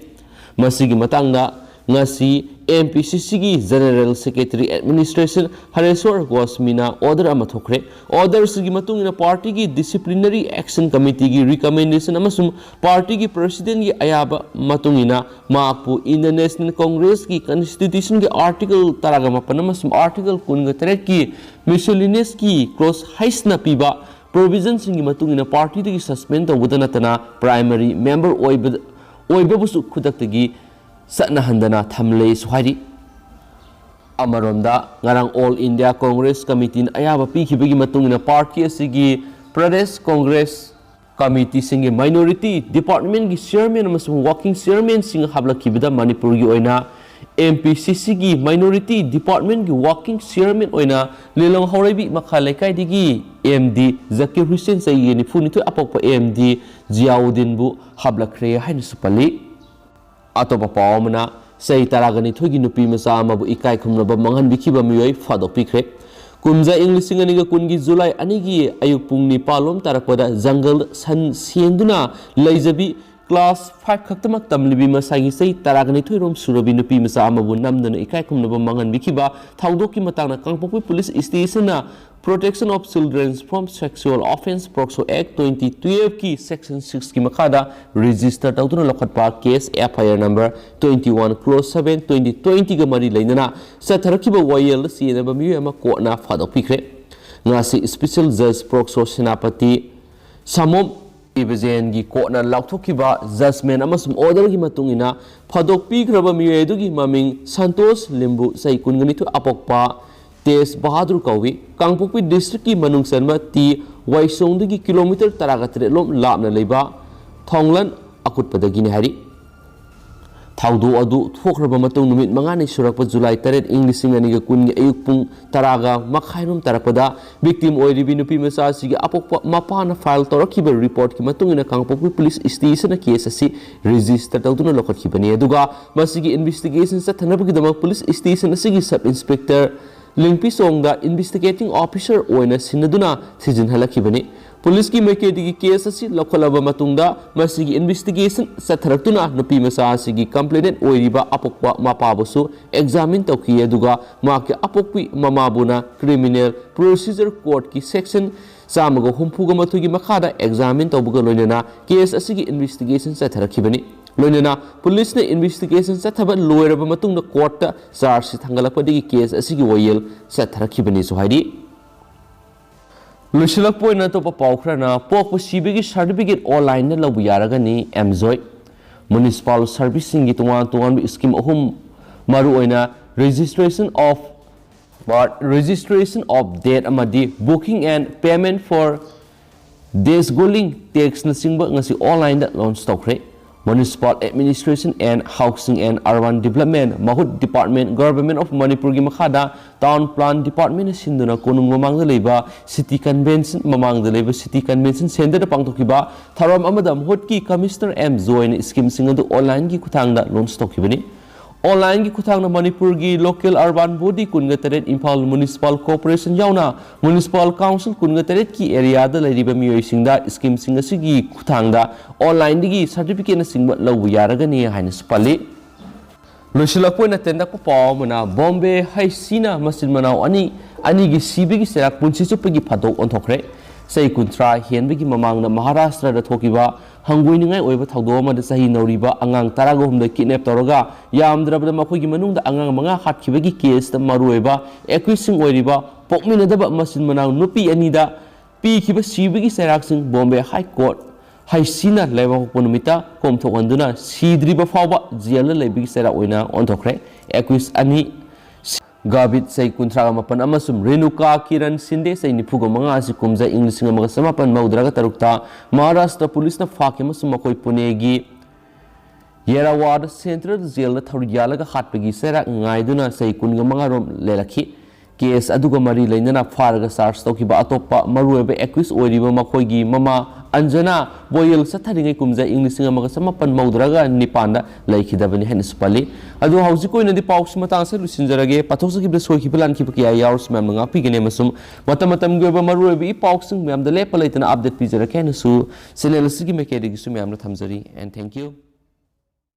ꯃꯁꯤꯒꯤ ꯃꯇꯥꯡꯗ ꯉꯁꯤ M P C Cꯒꯤ General Secretary Administration ꯍꯔꯦꯁ꯭ꯋꯔ ꯒꯣꯁꯃꯤꯅ order ꯑꯃ ꯊꯣꯛꯈ꯭ꯔꯦ꯫ Orderꯁꯤꯒꯤ ꯃꯇꯨꯡ ꯏꯟꯅ partyꯒꯤ disciplinary action committeeꯒꯤ recommendation ꯑꯃꯁꯨꯡ partyꯒꯤ presidentꯒꯤ ꯑꯌꯥꯕ ꯃꯇꯨꯡ ꯏꯟꯅ ꯃꯍꯥꯛꯄꯨ Indian National Congressꯀꯤ constitutionꯒꯤ article ꯇꯔꯥꯒ ꯃꯥꯄꯟ ꯑꯃꯁꯨꯡ article ꯀꯨꯟꯒ ꯇꯔꯦꯠꯀꯤ miscellaneousꯀꯤ clause Hꯅ ꯄꯤꯕ provisionꯁꯤꯡꯒꯤ ꯃꯇꯨꯡ ꯏꯟꯅ partyꯗꯒꯤ suspend ꯇꯧꯕꯗ ꯅꯠꯇꯅ primary member ꯑꯣꯏꯕ, ꯑꯣꯏꯕꯕꯨꯁꯨ ꯈꯨꯗꯛꯇꯒꯤ ꯆꯠꯅꯍꯟꯗꯅ ꯊꯝꯂꯦꯁꯨ ꯍꯥꯏꯔꯤ꯫ ꯑꯃꯔꯣꯝꯗ, ꯉꯔꯥꯡ All India Congress Committeeꯅ ꯑꯌꯥꯕ ꯄꯤꯈꯤꯕꯒꯤ ꯃꯇꯨꯡ ꯏꯟꯅ party ꯑꯁꯤꯒꯤ Pradesh Congress Committeeꯁꯤꯡꯒꯤ minority departmentꯀꯤ chairman ꯑꯃꯁꯨꯡ working chairmanꯁꯤꯡ ꯍꯥꯞꯂꯛꯈꯤꯕꯗ ꯃꯅꯤꯄꯨꯔꯒꯤ ꯑꯣꯏꯅ MPCCꯒꯤ minority departmentꯀꯤ working chairman ꯑꯣꯏꯅ ꯂꯤꯂꯣꯡ ꯍꯥꯎꯔꯩꯕꯤ ꯃꯈꯥ ꯂꯩꯀꯥꯏꯗꯒꯤ MD ꯖꯀꯤꯔ ꯍꯨꯁꯦꯟ, ꯆꯍꯤ ꯅꯤꯐꯨꯅꯤꯊꯣꯏ, ꯑꯄꯣꯛꯄ MD ꯖꯤꯌꯥꯎꯗꯤꯟꯕꯨ ꯍꯥꯞꯂꯛꯈ꯭ꯔꯦ ꯍꯥꯏꯅꯁꯨ ꯄꯜꯂꯤ꯫ ꯑꯇꯣꯞꯄ ꯄꯥꯎ ꯑꯃꯅ, ꯆꯍꯤ ꯇꯔꯥꯒ ꯅꯤꯊꯣꯏꯒꯤ ꯅꯨꯄꯤ ꯃꯆꯥ ꯑꯃꯕꯨ ꯏꯀꯥꯏ ꯈꯨꯝꯅꯕ ꯃꯥꯡꯍꯟꯕꯤꯈꯤꯕ ꯃꯤꯑꯣꯏ ꯐꯥꯗꯣꯛꯄꯤꯈ꯭ꯔꯦ꯫ ꯀꯨꯝꯖꯥ ꯏꯪ ꯂꯤꯁꯤꯡ ꯑꯅꯤꯒ ꯀꯨꯟꯒꯤ ꯖꯨꯂꯥꯏ ꯑꯅꯤꯒꯤ ꯑꯌꯨꯛ ꯄꯨꯡ ꯅꯤꯄꯥꯟ ꯂꯣꯝ ꯇꯥꯔꯛꯄꯗ ꯖꯪꯒꯜ ꯁꯟ ꯁꯦꯟꯗꯨꯅ ꯂꯩꯖꯕꯤ class five ꯈꯛꯇꯃꯛ ꯇꯝꯂꯤꯕꯤ ꯃꯁꯥꯒꯤ ꯆꯍꯤ ꯇꯔꯥꯒ ꯅꯤꯊꯣꯏ ꯔꯣꯝ ꯁꯨꯔꯕꯤ ꯅꯨꯄꯤ ꯃꯆꯥ ꯑꯃꯕꯨ ꯅꯝꯗꯨꯅ ꯏꯀꯥꯏ ꯈꯨꯝꯅꯕ ꯃꯥꯡꯍꯟꯕꯤꯈꯤꯕ ꯊꯧꯗꯣꯛꯀꯤ ꯃꯇꯥꯡꯗ ꯀꯥꯡꯄꯣꯛꯄꯤ police stationꯅ Protection of Children from Sexual Offence POCSO Act twenty twelveꯀꯤ section sixꯀꯤ ꯃꯈꯥꯗ register ꯇꯧꯗꯨꯅ ꯂꯧꯈꯠꯄ case FIR number twenty one clause seven twenty twentyꯒ ꯃꯔꯤ ꯂꯩꯅꯅ ꯆꯠꯊꯔꯛꯈꯤꯕ ꯋꯥꯌꯦꯜꯗ ꯆꯦꯟꯅꯕ ꯃꯤꯑꯣꯏ ꯑꯃ courtꯅ ꯐꯥꯗꯣꯛꯄꯤꯈ꯭ꯔꯦ꯫ ꯉꯁꯤ special judge POCSO Senapati ꯁꯥꯃꯣꯝ ꯕꯤꯖꯦꯟꯒꯤ courtꯅ ꯂꯥꯎꯊꯣꯛꯈꯤꯕ judgment ꯑꯃꯁꯨꯡ orderꯒꯤ ꯃꯇꯨꯡ ꯏꯟꯅ ꯐꯥꯗꯣꯛꯄꯤꯈ꯭ꯔꯕ ꯃꯤꯑꯣꯏ ꯑꯗꯨꯒꯤ ꯃꯃꯤꯡ ꯁꯟꯇꯣꯁ ꯂꯤꯝꯕꯨ, ꯆꯍꯤ ꯀꯨꯟꯒ ꯅꯤꯊꯣꯏ, ꯑꯄꯣꯛꯄ ꯇꯦꯖ ꯕꯍꯥꯗꯨꯔ ꯀꯧꯏ꯫ ꯀꯥꯡꯄꯣꯛꯄꯤ districtꯀꯤ ꯃꯅꯨꯡ ꯆꯟꯕ ꯇꯤ ꯋꯥꯏꯁꯣꯡꯗꯒꯤ kilometre ꯇꯔꯥꯒ ꯇꯔꯦꯠ ꯂꯣꯝ ꯂꯥꯞꯅ ꯂꯩꯕ ꯊꯣꯡꯂꯟ ꯑꯀꯨꯠꯄꯗꯒꯤꯅꯤ ꯍꯥꯏꯔꯤ꯫ ꯊꯧꯗꯣꯛ ꯑꯗꯨ ꯊꯣꯛꯈ꯭ꯔꯕ ꯃꯇꯨꯡ ꯅꯨꯃꯤꯠ ꯃꯉꯥꯅꯤ ꯁꯨꯔꯛꯄ ꯖꯨꯂꯥꯏ ꯇꯔꯦꯠ, ꯏꯪ ꯂꯤꯁꯤꯡ ꯑꯅꯤꯒ ꯀꯨꯟꯒꯤ ꯑꯌꯨꯛ ꯄꯨꯡ ꯇꯔꯥꯒ ꯃꯈꯥꯏꯔꯣꯝ ꯇꯥꯔꯛꯄꯗ victim ꯑꯣꯏꯔꯤꯕꯤ ꯅꯨꯄꯤ ꯃꯆꯥ ꯑꯁꯤꯒꯤ ꯑꯄꯣꯛꯄ ꯃꯄꯥꯅ file ꯇꯧꯔꯛꯈꯤꯕ reportꯀꯤ ꯃꯇꯨꯡ ꯏꯟꯅ ꯀꯥꯡꯄꯣꯛꯄꯤ police stationꯅ case ꯑꯁꯤ register ꯇꯧꯗꯨꯅ ꯂꯧꯈꯠꯈꯤꯕꯅꯤ꯫ ꯑꯗꯨꯒ ꯃꯁꯤꯒꯤ investigation ꯆꯠꯊꯅꯕꯒꯤꯗꯃꯛ police station ꯑꯁꯤꯒꯤ sub inspector ꯂꯤꯡꯄꯤꯆꯣꯡꯗ investigating officer ꯑꯣꯏꯅ ꯁꯤꯟꯅꯗꯨꯅ ꯊꯤꯖꯤꯟꯍꯜꯂꯛꯈꯤꯕꯅꯤ꯫ Policeꯀꯤ ꯃꯥꯏꯀꯩꯗꯒꯤ case ꯑꯁꯤ ꯂꯧꯈꯠꯂꯕ ꯃꯇꯨꯡꯗ ꯃꯁꯤꯒꯤ investigation ꯆꯠꯊꯔꯛꯇꯨꯅ ꯅꯨꯄꯤ ꯃꯆꯥ ꯑꯁꯤꯒꯤ complainant ꯑꯣꯏꯔꯤꯕ ꯑꯄꯣꯛꯄ ꯃꯄꯥꯕꯨꯁꯨ examine ꯇꯧꯈꯤ, ꯑꯗꯨꯒ ꯃꯍꯥꯛꯀꯤ ꯑꯄꯣꯛꯄꯤ ꯃꯃꯥꯕꯨꯅ Criminal Procedure Codeꯀꯤ section ꯆꯥꯝꯃꯒ ꯍꯨꯝꯐꯨꯒ ꯃꯥꯊꯣꯏꯒꯤ ꯃꯈꯥꯗ examine ꯇꯧꯕꯒ ꯂꯣꯏꯅꯅ case ꯑꯁꯤꯒꯤ investigation ꯆꯠꯊꯔꯛꯈꯤꯕꯅꯤ꯫ ꯂꯣꯏꯅꯅ policeꯅ investigation ꯆꯠꯊꯕ ꯂꯣꯏꯔꯕ ꯃꯇꯨꯡꯗ courtꯇ charge sheet ꯊꯥꯡꯒꯠꯂꯛꯄꯗꯒꯤ case ꯑꯁꯤꯒꯤ ꯋꯥꯌꯦꯜ ꯆꯠꯊꯔꯛꯈꯤꯕꯅꯤꯁꯨ ꯍꯥꯏꯔꯤ꯫ ꯂꯣꯏꯁꯤꯜꯂꯛꯄ ꯑꯣꯏꯅ ꯑꯇꯣꯞꯄ ꯄꯥꯎ ꯈꯔꯅ, ꯄꯣꯛꯄ ꯁꯤꯕꯒꯤ certificate onlineꯗ ꯂꯧꯕ ꯌꯥꯔꯒꯅꯤ, ꯑꯦꯝꯖꯣꯏ꯫ Municipal service ꯁꯤꯡꯒꯤ ꯇꯣꯉꯥꯟ ꯇꯣꯉꯥꯟꯕ scheme ꯑꯍꯨꯝ, ꯃꯔꯨꯑꯣꯏꯅ registration of birth, registration of death ꯑꯃꯗꯤ booking and payment for dwelling tax ꯅꯆꯤꯡꯕ ꯉꯁꯤ online ꯗ launch ꯇꯧꯈ꯭ꯔꯦ꯫ Municipal Administration and Housing and Urban Development, MHUD Department, Government of Manipur ꯒꯤ ꯃꯈꯥꯗ Town Plan Department ꯅ ꯁꯤꯟꯗꯨꯅ ꯀꯣꯅꯨꯡ ꯃꯃꯥꯡꯗ ꯂꯩꯕ City Convention, ꯃꯃꯥꯡꯗ ꯂꯩꯕ City Convention Centre ꯗ ꯄꯥꯡꯊꯣꯛꯈꯤꯕ ꯊꯧꯔꯝ ꯑꯃꯗ MHUD ꯀꯤ Commissioner ꯑꯦꯝ ꯖꯣꯏꯅ scheme ꯁꯤꯡ ꯑꯗꯨ online ꯒꯤ ꯈꯨꯠꯊꯥꯡꯗ launch ꯇꯧꯈꯤꯕꯅꯤ꯫ Online ꯒꯤ ꯈꯨꯠꯊꯥꯡꯗ ꯃꯅꯤꯄꯨꯔꯒꯤ local urban body ꯀꯨꯟꯒ ꯇꯔꯦꯠ, ꯏꯝꯐꯥꯜ Municipal Corporation ꯌꯥꯎꯅ Municipal Council ꯀꯨꯟꯒ ꯇꯔꯦꯠ ꯀꯤ area ꯗ ꯂꯩꯔꯤꯕ ꯃꯤꯑꯣꯏꯁꯤꯡꯗ scheme ꯁꯤꯡ ꯑꯁꯤꯒꯤ ꯈꯨꯠꯊꯥꯡꯗ online ꯗꯒꯤ certificate ꯅꯆꯤꯡꯕ ꯂꯧꯕ ꯌꯥꯔꯒꯅꯤ ꯍꯥꯏꯅꯁꯨ ꯄꯜꯂꯤ꯫ ꯂꯣꯏꯁꯤꯜꯂꯛꯄ ꯑꯣꯏꯅ ꯇꯦꯟꯇꯛꯄ ꯄꯥꯎ ꯑꯃꯅ, ꯕꯣꯝꯕꯦ ꯍꯩꯁꯤꯅ ꯃꯆꯤꯟ ꯃꯅꯥꯎ ꯑꯅꯤ, ꯑꯅꯤꯒꯤ ꯁꯤꯕꯒꯤ ꯆꯩꯔꯥꯛ ꯄꯨꯟꯁꯤ ꯆꯨꯞꯄꯒꯤ ꯐꯥꯗꯣꯛ ꯑꯣꯟꯊꯣꯛꯈ꯭ꯔꯦ꯫ ꯆꯍꯤ ꯀꯨꯟꯊ꯭ꯔꯥ ꯍꯦꯟꯕꯒꯤ ꯃꯃꯥꯡꯗ ꯃꯍꯥꯔꯥꯁꯇ꯭ꯔꯗ ꯊꯣꯛꯈꯤꯕ ꯍꯪꯒꯣꯏꯅꯤꯡꯉꯥꯏ ꯑꯣꯏꯕ ꯊꯧꯗꯣꯛ ꯑꯃꯗ ꯆꯍꯤ ꯅꯧꯔꯤꯕ ꯑꯉꯥꯡ ꯇꯔꯥꯒ ꯍꯨꯝꯗꯣꯏ kidnap ꯇꯧꯔꯒ ꯌꯥꯝꯗ꯭ꯔꯕꯗ ꯃꯈꯣꯏꯒꯤ ꯃꯅꯨꯡꯗ ꯑꯉꯥꯡ ꯃꯉꯥ ꯍꯥꯠꯈꯤꯕꯒꯤ case ꯇ ꯃꯔꯨꯑꯣꯏꯕ accused ꯁꯤꯡ ꯑꯣꯏꯔꯤꯕ ꯄꯣꯛꯃꯤꯟꯅꯗꯕ ꯃꯆꯤꯟ ꯃꯅꯥꯎ ꯅꯨꯄꯤ ꯑꯅꯤꯗ ꯄꯤꯈꯤꯕ ꯁꯤꯕꯒꯤ ꯆꯩꯔꯥꯛꯁꯤꯡ ꯕꯣꯝꯕꯦ High Court ꯍꯩꯁꯤꯅ ꯂꯩꯕꯥꯛꯄꯣꯛꯄ ꯅꯨꯃꯤꯠꯇ ꯀꯣꯝꯊꯣꯛꯍꯟꯗꯨꯅ ꯁꯤꯗ꯭ꯔꯤꯕ ꯐꯥꯎꯕ ꯖꯦꯜꯗ ꯂꯩꯕꯒꯤ ꯆꯩꯔꯥꯛ ꯑꯣꯏꯅ ꯑꯣꯟꯊꯣꯛꯈ꯭ꯔꯦ꯫ Accused ꯑꯅꯤ ꯒꯥꯕꯤꯠ ꯆꯍꯤ ꯀꯨꯟꯊ꯭ꯔꯥꯒ ꯃꯥꯄꯟ ꯑꯃꯁꯨꯡ ꯔꯦꯅꯨꯀꯥ ꯀꯤꯔꯟ ꯁꯤꯟꯗꯦ ꯆꯍꯤ ꯅꯤꯐꯨꯒ ꯃꯉꯥ ꯑꯁꯤ ꯀꯨꯝꯖꯥ ꯏꯪ ꯂꯤꯁꯤꯡ ꯑꯃꯒ ꯆꯃꯥꯄꯟ ꯃꯧꯗ꯭ꯔꯥꯒ ꯇꯔꯨꯛꯇ ꯃꯍꯥꯔꯥꯁꯇ꯭ꯔ ꯄꯨꯂꯤꯁꯅ ꯐꯥꯈꯤ ꯑꯃꯁꯨꯡ ꯃꯈꯣꯏ ꯄꯨꯅꯦꯒꯤ ꯌꯦꯔꯥꯋꯥꯗ Central Jail ꯗ ꯊꯧꯔꯤ ꯌꯥꯜꯂꯒ ꯍꯥꯠꯄꯒꯤ ꯆꯩꯔꯥꯛ ꯉꯥꯏꯗꯨꯅ ꯆꯍꯤ ꯀꯨꯟꯒ ꯃꯉꯥ ꯔꯣꯝ ꯂꯦꯜꯂꯛꯈꯤ꯫ Case ꯑꯗꯨꯒ ꯃꯔꯤ ꯂꯩꯅꯅ ꯐꯥꯔꯒ charge ꯇꯧꯈꯤꯕ ꯑꯇꯣꯞꯄ ꯃꯔꯨꯑꯣꯏꯕ accused ꯑꯣꯏꯔꯤꯕ ꯃꯈꯣꯏꯒꯤ ꯃꯃꯥ ꯑꯟꯖꯅꯥ ꯕꯣꯌꯦꯜ ꯆꯠꯊꯔꯤꯉꯩ ꯀꯨꯝꯖꯥ ꯏꯪ ꯂꯤꯁꯤꯡ ꯑꯃꯒ ꯆꯃꯥꯄꯟ ꯃꯧꯗ꯭ꯔꯥꯒ ꯅꯤꯄꯥꯟꯗ ꯂꯩꯈꯤꯗꯕꯅꯤ ꯍꯥꯏꯅꯁꯨ ꯄꯜꯂꯤ꯫ ꯑꯗꯨ ꯍꯧꯖꯤꯛꯀꯤ ꯑꯣꯏꯅꯗꯤ ꯄꯥꯎꯁꯤ ꯃꯇꯥꯡ ꯑꯁꯤꯗ ꯂꯣꯏꯁꯤꯟꯖꯔꯒꯦ꯫ ꯄꯥꯊꯣꯛꯆꯈꯤꯕꯗ ꯁꯣꯏꯈꯤꯕ ꯂꯥꯟꯈꯤꯕ ꯀꯌꯥ ꯌꯥꯎꯔꯁꯨ ꯃꯌꯥꯝꯅ ꯉꯥꯛꯄꯤꯒꯅꯤ ꯑꯃꯁꯨꯡ ꯃꯇꯝ ꯃꯇꯝꯒꯤ ꯑꯣꯏꯕ ꯃꯔꯨꯑꯣꯏꯕ ꯏ ꯄꯥꯎꯁꯤꯡ ꯃꯌꯥꯝꯗ ꯂꯦꯞꯄ ꯂꯩꯇꯅ update ꯄꯤꯖꯔꯛꯀꯦ ꯍꯥꯏꯅꯁꯨ channel ꯑꯁꯤꯒꯤ ꯃꯥꯏꯀꯩꯗꯒꯤꯁꯨ ꯃꯌꯥꯝꯅ ꯊꯝꯖꯔꯤ꯫ And thank you꯫